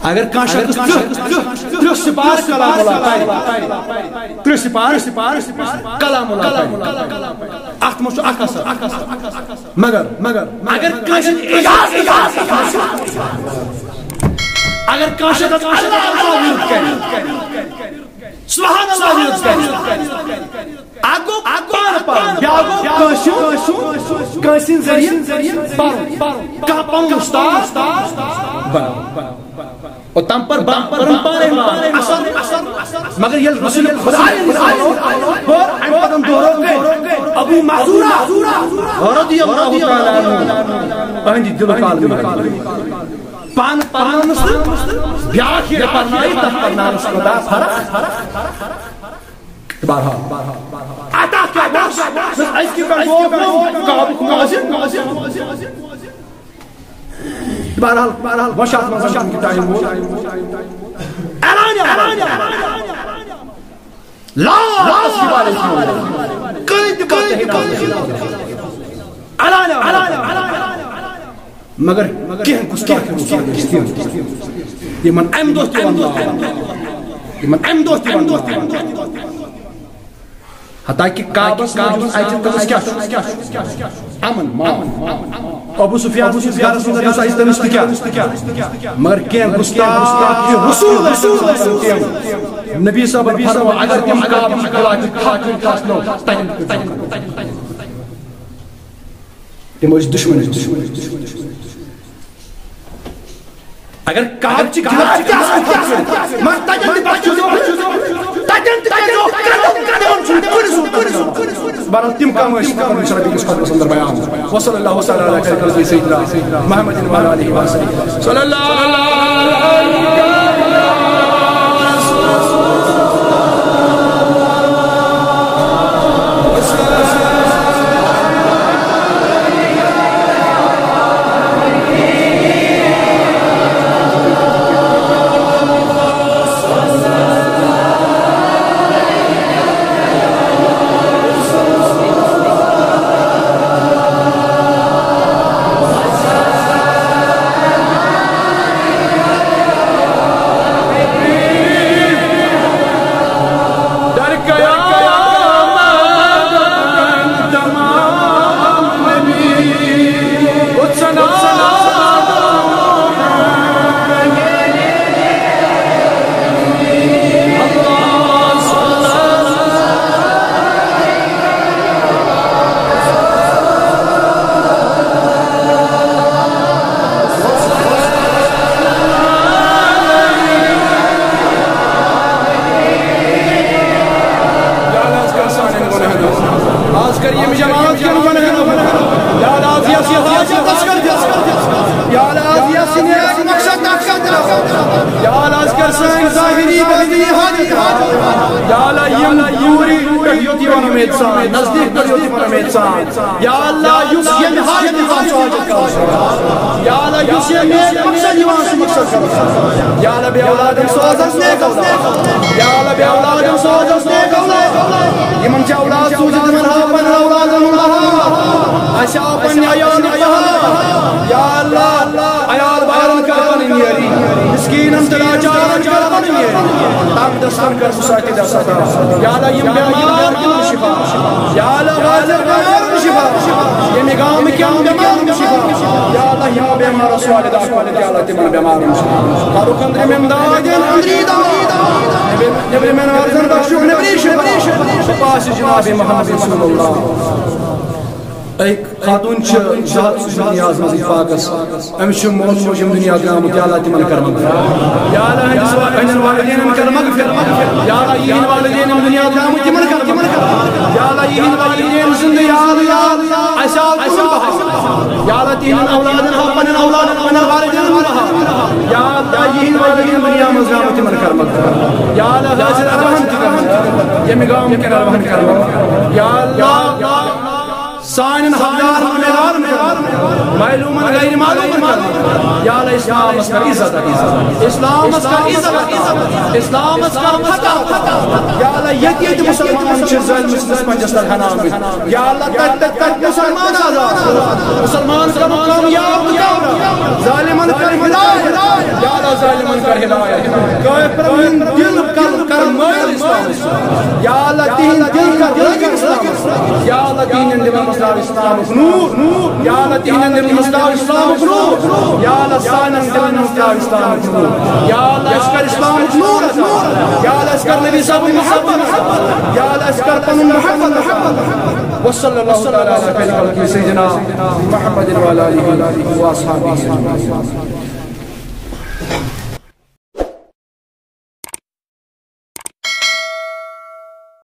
اگر کانٛہہ شخص ترٕٛہ، ترٕٛہ، ترٕٛہ سپارٕ کلام اللہ پرِ، ترٕٛہ سپارٕ، سپارٕ، سپارٕ کلام اللہ پرِ، اتھ منٛز چھُ اکھ اثر۔ مگر، مگر، اگر کٲنٛسہِ ہُنٛد اعجاز، اعجاز، اگر کانٛہہ شخص اللہ، اللہ ورد کرِ، سبحان اللہ ورد کرِ، اکھ گوٚو، اکھ گوٚو پانہٕ پرُن، بیٛاکھ گوٚو کٲنٛسہِ ہُنٛد، کٲنٛسہِ ہٕنٛدِ ذٔریعہٕ پرُن۔ کانٛہہ پنُن استاد بناوُن۔ اور تَمہِ پتہٕ با-، پرُن پانے پرُن۔ اثر، مگر ییٚلہِ رسول خدا ییٚلہِ پوٚر، اَمہِ پتہٕ دۄہرو کٔمۍ؟ ابو محذورہ رضی اللہ تعالیٰ عنہ، أہنٛدِ دِلُک عالم۔ پانہٕ پرناونس تہٕ بیٛاکھ ییٚلہِ پرنایہِ، تتھ پرناونس کوٗتاہ فرق۔ بہرحال، عطا کیٛاہ اوس؟ أزکہِ پٮ۪ٹھ گوٚو کعبُک مؤذن۔ بہرحال، بہرحال، وۄنۍ چھُ اتھ منٛز، وۄنۍ چھُ اتھ منٛز ٹایم ووت۔ اعلان، اعلان۔ لا، لا، لا، لا۔ کٕہٕنۍ تہِ کانٛہہ تہِ ہیٚکہِ نہٕ۔ اعلان، اعلان۔ مگر کینٛہہ گُستاخی روٗز نہٕ أسۍ تِم، یِمن اَمہِ دۄہ تہِ وَننہٕ آو، یِمن اَمہِ دۄہ تہِ وَننہٕ آو۔ حتیٰ کہِ کعبس منٛز یُس اَتہِ تٔمِس کیٛاہ چھُ؟ اَمن، مان۔ ابو سفیان سٕنٛدِس گرس منٛز یُس اَتہِ تٔمِس تہِ کیٛاہ؟ مگر کینٛہہ گُستاخ رسول، رسول، رسول، نبی صٲبن فرموو، اگر تِم کعبس خلاف تہِ کھاتن کھسنو، تَتٮ۪ن تہِ تِم ٲسۍ دُشمن۔ اگر کعبہٕ چہِ خلاف تہِ آسن کھسُن، مگر تَتٮ۪ن تہِ پَکہِ زیوٹھ، تَتٮ۪ن تہِ کَرِ زیوٹھ، تِمن چھُنہٕ کُنہِ سُنٛد۔ بہرحال، تِم کم ٲسۍ پننِس ربی کِس خدمتس اندر بیان۔ وصلی اللہ تعالی علی خیر خلقہ سیدنا محمد وعلی آلہ وصحبہ۔ صلی اللہ علیہ وسلم۔ یا اللہ، آز کر سانٮ۪ن گۄناہن ہُنٛد، آز کر ییٚمہِ جماعت کٮ۪ن گۄناہن ہُنٛد، یا اللہ، آز یَس یہِ حاجت اَسہِ کر دِژ، یا اللہ، آز یَس یہِ نیک مقصد اَسہِ کر دِژ، یا اللہ، آز کر سٲنۍ ظٲہری باطنی حاجت، یا اللہ، یِم دوٗری پٮ۪ٹھ یوٚت یِوان اُمید سان، نزدیٖک پٮ۪ٹھ یوٚت یِوان اُمید سان۔ یا اللہ، یُس ییٚمہِ حاجت یِوان سُہ حاجت کر۔ یا اللہ، یُس ییٚمہِ نیک مقصد یِوان سُہ مقصد کر۔ یا اللہ، بے اولادن سوز اَسہِ نیک اولاد۔ یا اللہ، بے اولادن سوز اَسہِ نیک اولاد۔ یِمن چھِ اولاد سوٗزِتھ، تِمن ہاو پننہِ اولادن ہُنٛد بہار۔ اَسہِ ہاو پننہِ عیالُک بہار۔ یا اللہ، عیال بارن کر پنٕنۍ یٲری، مسکیٖنن تہٕ لاچارن کر پنٕنۍ یٲری، تنگ دستن کر مساعدت عطا۔ یا اللہ، یِم بٮ۪مار تِمن شفا۔ یا اللہ، حاضر بٮ۪مارن شفا۔ ییٚمہِ گامہٕ کٮ۪ن بٮ۪مارن شفا۔ یا اللہ، یِمو بٮ۪مارو سوالہِ دعا کوٚرمُت، یا اللہ، تِمن بٮ۪مارن شفا۔ فرُک أنٛدرِم امداد، أنٛدری دوا۔ نیٚبرِمٮ۪ن مرضن بخشُک نیٚبری شفا۔ پاس جناب محمد رسول اللہ۔ اے خاتون چھِ زٕ ہتھ سُہ نیاز منٛز پاکس۔ أمِس چھُ مول موج یِم دُنیا درٛامُت، یا اللہ تِمن کر مغفرت۔ یا اللہ أہنٛدِس وا-، أہنٛدٮ۪ن والدینن کر مغفرت۔ یا اللہ یِہنٛدۍ والدین یِم دُنیا درٛامٕتۍ تِمن کر مغفرت۔ یا اللہ یِہنٛدۍ والدین زِندٕ، یا گامہٕ تِمن کرمل۔ یا اللہ، حٲضِر ارواحن تہِ کرمل۔ ییٚمہِ گامہٕ کٮ۪ن ارواحن کرمل۔ یا اللہ، سانٮ۪ن حقدار معلومن غیر معلومن کرمل۔ یا اللہ، اسلامس کر عزت۔ اسلامس کر عزت۔ اسلامس کر فتح۔ یا اللہ، ییٚتہِ ییٚتہِ مسلمان چھِ، ظٲلمہٕ سٕنٛدِس پنجس تل ہنا آمٕتۍ۔ یا اللہ، تتہِ تتہِ تتہِ مسلمان آزاد۔ مسلمان کر کامیاب تہٕ کامران۔ ظالمن کر ہدایت۔ یا اللہ، ظالمن کر ہدایت۔ کافرن ہُنٛد دل کر کر مٲیِل اسلامس۔ یا اللہ، تِہنٛدۍ دل کر رٲغب اسلامس۔ یا اللہ، تِہنٛدٮ۪ن دلن منٛز ترٛاو اسلامُک نور۔ یا اللہ، تِہنٛدٮ۪ن دلن منٛز ترٛاو اسلامُک نور۔ یا اللہ، سانٮ۪ن دلن منٛز ترٛاو اسلامُک نور۔ یا اللہ، اَسہِ کر اسلامُک نور عطا۔ یا اللہ، اَسہِ کر نبی صٲبٕنۍ محبت۔ یا اللہ، اَسہِ کر پنُن محبت عطا۔ وصلی اللہ تعالیٰ علی خیر خلقہ سیدنا محمد وعلی آلہ وصحبہ اجمعین۔